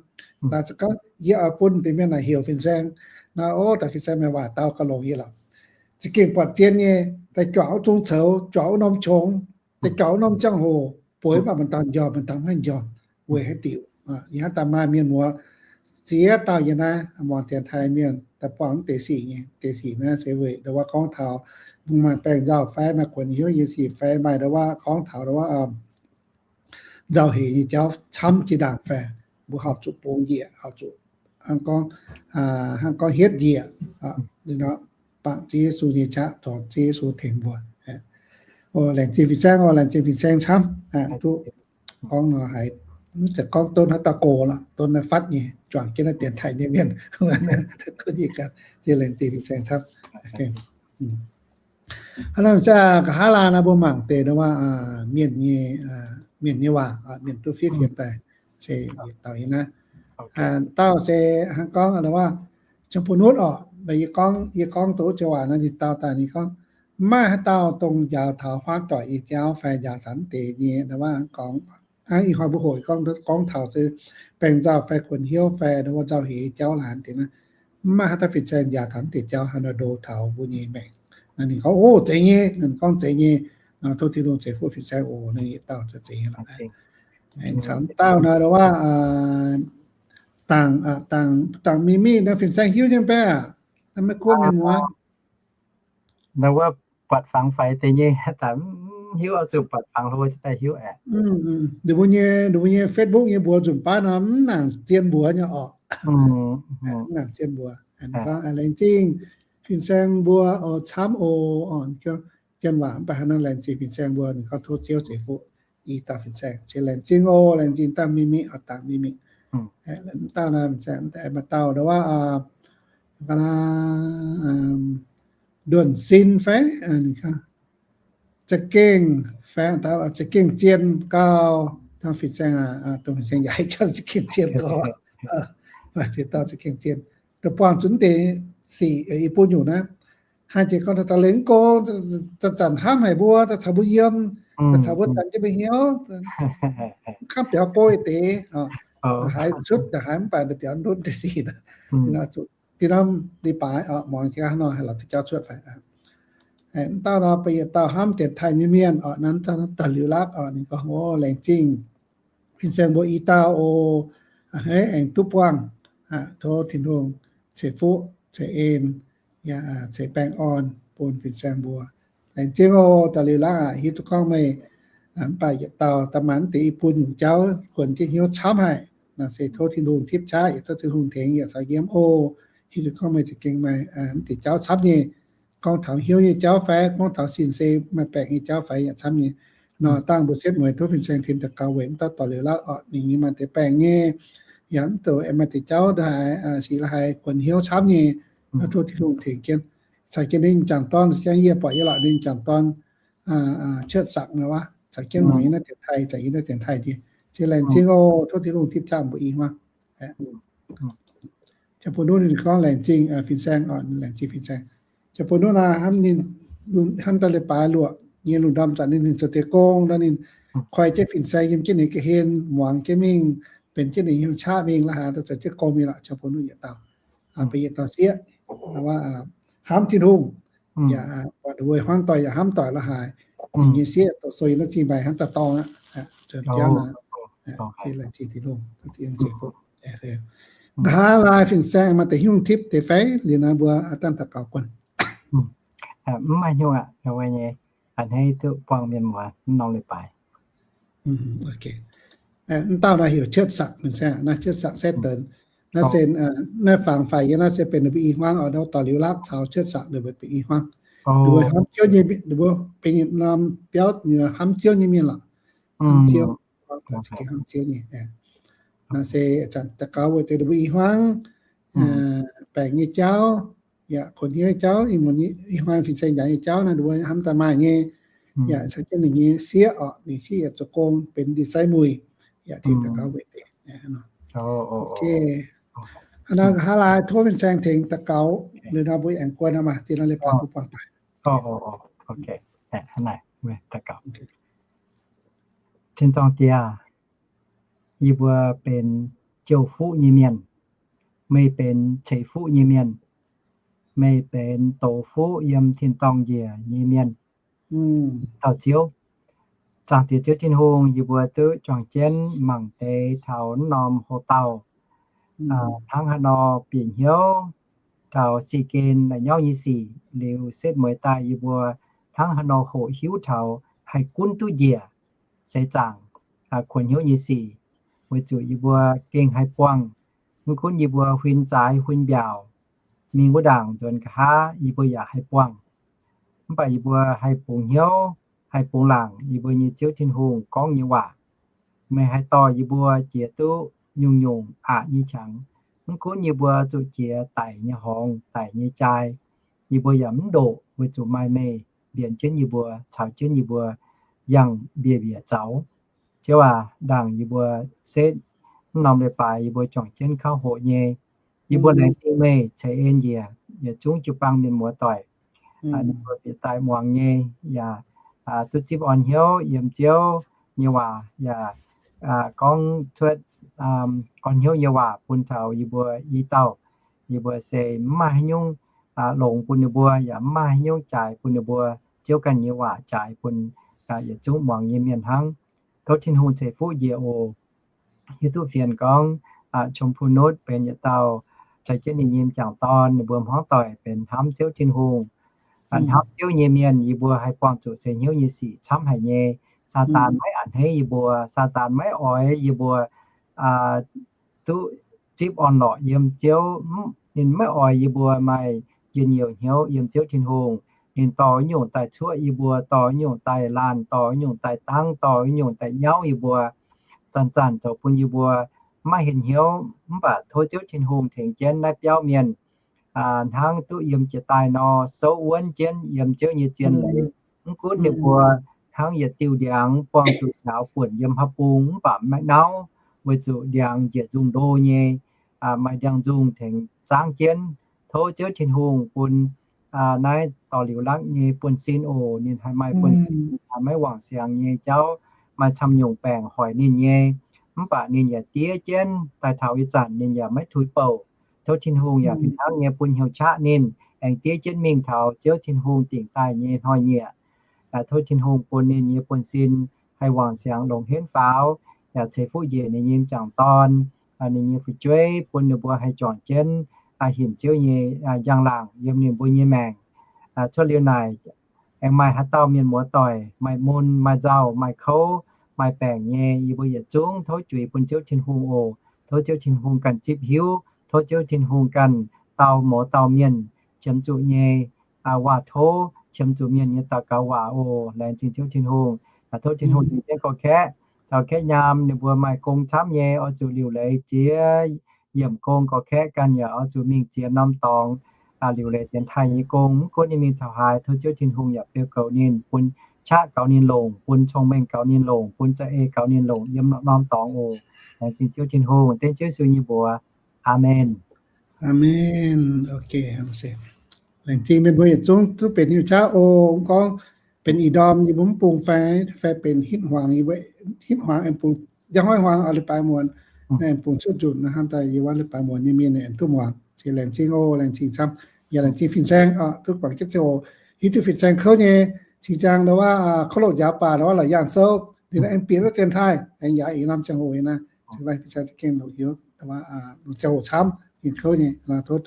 Daaih za'gengh yie oix bun deix mienh naaic heuc fin-saeng naaiv, o, daaih fin-saeng meih waac dau gauh longx yie lorqc. Za'gengh buatc zien nyei, daaih juangc wuov zung coux, juangc wuov norm qongx, daaih juangc wuov norm ziangh hoc, bueix mv baac maaih dauh njormh, maaih dauh maiv njormh, weic haaix diuc? Yie hnamv daaih maaih mienh muoz ziex dauh yiem naaiv muangx dienx taaih mienh daaih buangh mv deix sic nyei. Deix sic naaiv se weic ndau wuov gorngv taux mbuo maaih baengh nzauh fai maaih kuonx hnyouv nyei sic fai maaih ndau wuov gorngv taux ndau wuov nzauh heix nyei jauv camv jiex ndaangc fai mbuo horpc zuqc bungx njiec, horpc zuqc hnangv gorngv, hnangv gorngv hietv njiec, bangc Ziouv Yesu nyei qaqv, tov Ziouv Yesu tengx mbuo. O, laengz zingh fin-saeng, o, laengz zingh fin-saeng camv. Duqv gorngv nor haiz, mv zeiz gorngv donv haaix dauh gox lorqc, donv naaiv fatv nyei, juangc jienv naaiv dienx taaih nyei mienh, duqv nyei gaax, laengz zingh fin-saeng camv. Hnangv naaiv se nqa'haav laanh naaiv mbuo mangc deix ndau wuov mienh nyei, mienh nyei waac, mienh duqv fiev fienx daaih, se yietc dauh nyei naaiv. Dauh se hnangv gorngv ndau wuov, Ziangh Bun Nutv orqc, yie gorngv, yie gorngv duqv joux waac nor, ninh dau daaih ninh gorngv, mv maaih haaix dauh dongh njaaux taux huaang doic nyei jauv fai njaaux taux mv deix nyei ndau wuov gorngv, hnangv ih hnoi mbuo hoqc gorngv, gorngv taux se baengh nzauh fai kuonx hnyouv fai ndau wuov nzauh heix jauv laanh deix naaiv, mv maaih haaix dauh fin-saeng njaaux taux mv deix jauv haaix nor ndo taux mbuo nyei maengc. Naaiv ninh gorngv, o, zeiz nyei. Ninh gorngv zeiz nyei. Tov Tin-Hungh ceix fuqv fin-saeng oc. Naaiv yietc dauh zeiz nyei lorqc. Caux dauh naaiv ndau wuov, dangc, dangc mingh mingh naaiv fin-saeng hiuv nyei mv baac aqv. Naaiv maiv gunv mienh muoz. Ndau wuov buatc fangx faix deix nyei, daaih mv hiuv oix zuqc buatc fangx hlo daaih hiuv aqv. Ninh mbuo nyei, ninh mbuo nyei Facebook nyei mbuox nzunc baav nor mv nangc zien mbuox nyei orqc. Mv nangc zien mbuox. Laengz zingh fin-saeng mbuo oc, camv oc. Janx waac mv baac hnangv naaiv, laengz zingh fin-saeng mbuo. Ninh gorngv tov Ziouv ceix fuqv i dauh fin-saeng. Ceix laengz zingh oc, laengz zingh dangh mingh mingh oc, dangh mingh mingh. Dauh naaiv fin-saeng maaih dauh ndau wuov, nduonh sin fai, ninh gorngv za'gengh fai, za'gengh zien gau. Dangh fin-saeng, dongh fin-saeng yaac jauv za'gengh zien gau. Ziex dauh za'gengh zien, daaih buangh zuqc deix sic i bun nyungc naaiv. Haaix jiex gorngv daaih lengc gong, zanc-zanc hnamv haic mbuo, daaih caux mbuo yiem, daaih caux mbuo zanc jienv mbuo hnyouv, kamv biaux go deix, haaix cutv daaih haaix mv baac daaih biaux ndutv deix sic. Diuh norm leiz-baaix muangx jienv hnangv nor haih lorz duqv jauv cuotv fai. Mv dauh nor, ba'yietc dauh hnamv dienx taaih nyei mienh oc, naaiv dauh liuz laatv oc, ninh gorngv, o, laengz zingh fin-saeng mbuo i dauh oc, a'hneiv aengx duqv buangh, tov Tin-Hungh ceix fuqv, ceix en, yaac ceix baengh orn bun fin-saeng mbuo. Laengz zingh oc, dauh liuz laatv aac, hiuv duqv gorngv meih mv baac yietc dauh daaih maaih mv deix i bun nyungc jauv kuonx jienv hnyouv camv haic. Naaiv se tov Tin-Hungh tipv qaqv, yaac tov Tin-Hungh tengx yaac caux yiem oc. Hiuv duqv gorngv meih za'gengh maaih mv deix jauv camv nyei. Gorngv taux hnyouv nyei jauv fai gorngv taux sin se maaih baengc nyei jauv fai yaac camv nyei. Nor dangh mbuo setv mueiz tov fin-saeng tengx daux gaux weic mv dauh dorh liuz lauh orqc, ninh nyei maaih deix baengc nyei, yaac mv douc aengx maaih deix jauv ndongc haaix sic la'haaix kuonx hnyouv camv nyei. Tov Tin-Hungh tengx jienv, caux jienv ninh jangc dorn, jangv yie buatc yie lorqc, ninh jangc dorn cuotv saqc nor wuov, caux jienv muangx yie naaiv dienx taaih, caux yie naaiv dienx taaih nyei. Ceix laengz zingh oc. Tov Tin-Hungh tipv qaqv mbuo i hmuangv. Ziangh bun nduqv ninh gorngv laengz zingh fin-saeng, laengz zingh fin-saeng. Ziangh bun nduqv naaiv hnamv ninh, hnamv daaih leiz-baaix luoqc nyei lungh ndorm zanc ninh, ninh zoux deix gong nor, ninh koi jienv fin-saeng yiem jienv ninh ga'hlen muangx jienv mingh, benx jienv ninh nyei qaqv mingh la'haaix, daaih zoux jienv gong mingh lorqc. Ziangh bun nduqv yietc dauh, ba'yietc dauh sieqv, hnamv Tin-Hungh, yaac buatc weic hmuangv doic yaac hnamv doic la'haaix, ninh nyei sieqv doqc sou yiem naaiv zingh mbaih hnangv daaih dorngh aqv, zuonx biauv naaiv. Laengz zingh Tin-Hungh, Tin-Hungh ceix fuqv. Nqa'haav laai fin-saeng maaih deix hnyouv tipv deix fai? Liuz naaiv mbuo dangh daux gaux guanh. Mv maaih hnyouv aqv, nyei a'hneiv duqv buangh mienh muoz mv norm leiz-baaix. Mv dauh naaiv heuc เชิดศักดิ์ fin-saeng, naaiv เชิดศักดิ์ Satan. Naaiv se, naaiv fangx faix yiem naaiv se benx ninh mbuo i hmuangv oc, dorh liuz laatv caux เชิดศักดิ์ ninh mbuo benx i hmuangv. Ninh mbuo hnamv Ziouv nyei, ninh mbuo benx norm biauv nyei hnamv Ziouv nyei mienh lorqc. Hnamv Ziouv, hnamv Ziouv nyei. Naaiv se zanc daux gaux weic deix ninh mbuo i hmuangv, baengc nyei jauv, yaac kuonx hnyouv nyei jauv, i hmuangv fin-saeng njaaux nyei jauv naaiv, ninh mbuo hnamv daaih maaih nyei, yaac caux jienv ninh nyei sieqv orqc, ninh sieqv yaac zoux gong benx ndie-sai muic, yaac tengx daux gaux weic deix. Hnangv naaiv nqa'haav laai tov fin-saeng tengx daux gaux, liuz nor mbuo aengx guon nor maah, dinh nor leiz-baaix duqv buangh daaih. Tin-dorngh Diex, yie mbuo benx jouh fuqv nyei mienh. Meih benx ceix fuqv nyei mienh. Meih benx douz fuqv yiem tin-dorngh njiec nyei mienh. Dauh Ziouv, zaangc Diex Ziouv Tin-Hungh, yie mbuo duqv juangc jienv mangc deix taux naaiv norm houx-dauh, hnangv haaix nor bieqc hnyouv taux sic gen la'nyauv nyei sic liuz setv mueiz daaih yie mbuo hnangv haaix nor hoqc hiuv taux haih gunv duqv njiec seix zaangc kuonx hnyouv nyei sic, weic zuqc yie mbuo gengh haih buangh. Mv gunv yie mbuo huin zaaix huin mbiaauc mingh wuov ndaangc nzuonx nqa'haav yie mbuo yaac haih buangh. Mv baac yie mbuo haih bungx hnyouv, haih bungx laangc yie mbuo nyei Ziouv Tin-Hungh gorngv nyei waac. Meih haih dorh yie mbuo jiex duqv nyungc-nyungc aqc nyei qangx. Mv gunv yie mbuo zuqc jiex daic nyei horngz, daic nyei jai, yie mbuo yaac mv ndoqc, weic zuqc maaih meih mbienx jienv yie mbuo, caux jienv yie mbuo yangh mbiec mbiec zaux. Ziouv aac, ndaangc yie mbuo setv mv norm leiz-baaix yie mbuo juangc jienv kauv hoqc nyei, yie mbuo laengz zingh meih ceix en njiec yietc zungv jiu-baang mienh muoz-doic. Ninh mbuo bieqc daaih muangx nyei yaac duqv zipv orn hnyouv yiem Ziouv nyei waac, yaac gorngv cuotv orn hnyouv nyei waac bun taux yie mbuo i dauh. Yie mbuo se mv maaih haaix nyungc longx bun ninh mbuo, yaac mv maaih haaix nyungc jaaix bun ninh mbuo. Ziouv ganh nyei waac jaaix bun yietc zungv muangx nyei mienh hnangv. Tov Tin-Hungh ceix fuqv njiec oc. Hiuv duqv fienx gorngv Chong Pun Nutv benx yietc dauh caux jienv ninh nyei m'jangc dorn ninh mbuo hmuangv doic benx hnamv Ziouv Tin-Hungh. Hnamv Ziouv nyei mienh yie mbuo haih buangh zuqc seix hnyouv nyei sic camv haic nyei. Saadaan maiv a'hneiv yie mbuo. Saadaan maiv oix yie mbuo duqv zipv orn-lorqc yiem Ziouv. Ninh maiv oix yie mbuo maaih njien-youh hnyouv yiem Ziouv Tin-Hungh. Ninh dorh nyungc daaih cuoqv yie mbuo, dorh nyungc daaih laanh, dorh nyungc daaih dangv, dorh nyungc daaih nyauv yie mbuo. Zanc-zanc zoux bun yie mbuo maiv henv hnyouv. Mv baac tov Ziouv Tin-Hungh tengx jienv naaiv biauv mienh hnangv duqv yiem jiex daaih nor, souv wuonv jienv yiem Ziouv nyei zien leiz. Mv gunv ninh mbuo hnangv yietc diuh ndiangx buangh zuqc njaaux buonc yiem haav bung mv baac maiv nauv, weic zuqc ndiangx njiec nzungh ndo nyei, maaih ndiangx-nzungh tengx zaangv jienv. Tov Ziouv Tin-Hungh bun naaiv dorh liuz lakv nyei buonv-sin oc. Ninh haih maaih buonv-sin, ninh haih maiv wangc siangx nyei jauv, maaih camv nyungc baengc hoic ninh nyei. Mv baac ninh yaac diev jienv daaih taux ih zanc ninh yaac maiv tuix bouc. Tov Tin-Hungh yaac fih hnangv nyei bun hnyouv qaqv ninh aengx diev jienv mingh taux Ziouv Tin-Hungh dingc daaih nyei hnoi-nyieqc. Tov Tin-Hungh bun ninh nyei buonv-sin haih wangc siangx longx henv faaux, yaac ceix fuqv njiec ninh nyei m'jangc dorn, ninh nyei fu'jueiv, bun ninh mbuo haih juangc jienv hinc Ziouv nyei njang-laangc yiem ninh mbuo nyei maengc. Cuotv liuz naaic, aengx maaih haaix dauh mienh muoz-doic maaih mun, maaih nzauh, maaih kouv, maaih baengc nyei, yie mbuo yietc zungv tov juiz bun Ziouv Tin-Hungh oc. Tov Ziouv Tin-Hungh ganh zipv hiuv. Tov Ziouv Tin-Hungh ganh dau mouz dauh mienh qiemx zuqc nyei waac-tov, qiemx zuqc mienh nyei daux gaux waac oc. Laengz zingh Ziouv Tin-Hungh. Tov Tin-Hungh tengx jienv gorx-kaeqv, caux kaeqv nyaam ninh mbuo maaih gong camv nyei oix zuqc liuc leiz jiex yiemc gong, gorx-kaeqv ganh yaac oix zuqc mingh ziex norm dorngx liuc leiz dienx taaih nyei gong. Mv gunv ninh mingh taux haaix, tov Ziouv Tin-Hungh yaac beu goux ninh, bun qaqv gaux ninh longc, bun cong-mengh gaux ninh longc, bun za'eix gaux ninh longc yiem norm dorngx oc. Laengz zingh Ziouv Tin-Hungh, dengv Ziouv Yesu nyei mbuox. Aamen. Aamen. Laengz zingh mienh mbuo yietc zungv duqv benx hnyouv qaqv oc. Mv gorngv benx ih ndorm yie mbuo mv bung fai, fai benx hitv hmuangx, hitv hmuangx aengx bungx, njang hnoi hmuangx oix leiz-baaix muonz, aengx bungx cuotv nzunc nor, hnamv daaih yie wuov leiz-baaix muonz nyei mienh aengx duqv muangx. Se laengz zingh oc, laengz zingh camv. Yaac laengz zingh fin-saeng oc, duqv guangc jienv ziangh hoc, hiuv duqv fin-saeng kouv nyei. Cingx jaang ndau wuov kouv loz njaaux baac ndau wuov la'yaangh souv, ninh aengx bieqc duqv dienx taaih aengx yaac ih hnamv ziangh hoc nyei naaiv. Cingx daaih fin-saeng za'gengh longc hnyouv, ndau wuov longc ziangh hoc camv, ninh kouv nyei. Tov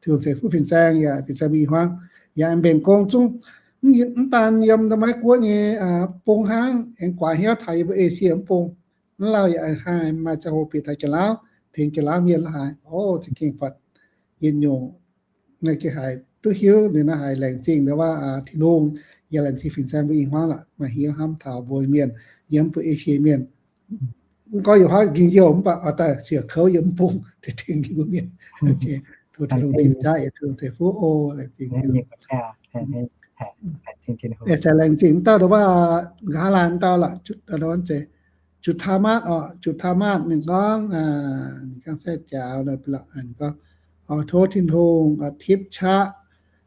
Tin-Hungh ceix fuqv fin-saeng, yaac fin-saeng mbuo ih hmuangv yaac aengx mbenc gong zungv mv daan yiem ndau maiv guoqv nyei bung hnangv, aengx guaax hnyouv taux yie mbuo Esie mv bung. Mv lauh yaac haih maaih ziangh hoc bieqc taux Janx-Laauv, tengx Janx-Laauv mienh la'haaix. O, za'gengh buatc njien-youh naaiv gengh haiz duqv hiuv ninh naaiv haiz laengz zingh ndau wuov Tin-Hungh, yaac laengz zingh fin-saeng mbuo ih hmuangv lorqc, maaih hnyouv hnamv taux mbuo mienh yiem mv bung Esie mienh. Mv gorngv yaac huaav ging youh mv baac oix daaih siec kouv yiem mv bung tengx ninh mbuo mienh. Tov Tin-Hungh tin-jaav, Tin-Hungh ceix fuqv oc. Laengz zingh, laengz zingh dauh ndau wuov nqa'haav laanh dauh lorqc, zuqc taa maatv oc, zuqc taa maatv ninh gorngv, ninh gorngv se jaaux, ninh gorngv, tov Tin-Hungh tipv qaqv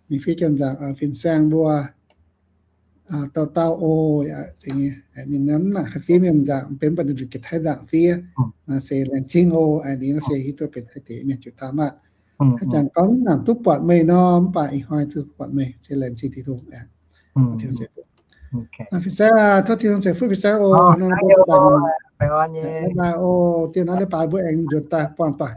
ninh fiev janx nzaangc fin-saeng mbuo. dauh dauh oc. Ninh mv nangc haaix fiev mienh nzangc, benx mv baac ninh zuqc Janx-Taiv nzangc fiev. Naaiv se laengz zingh oc. Ninh naaiv se hiuv duqv benx Taiv diex mienh jiu daaih maah. Haaix zanc gorngv mv nangc duqv buatc meih nor, mv baac ih hnoi duqv buatc meih, se laengz zingh Tin-Hungh aqv. Fin-saeng, tov Tin-Hungh ceix fuqv fin-saeng oc. Bye bye oc. Dieh naaiv leiz-baaix mbuo aengx nzuonx daaih buangh doic.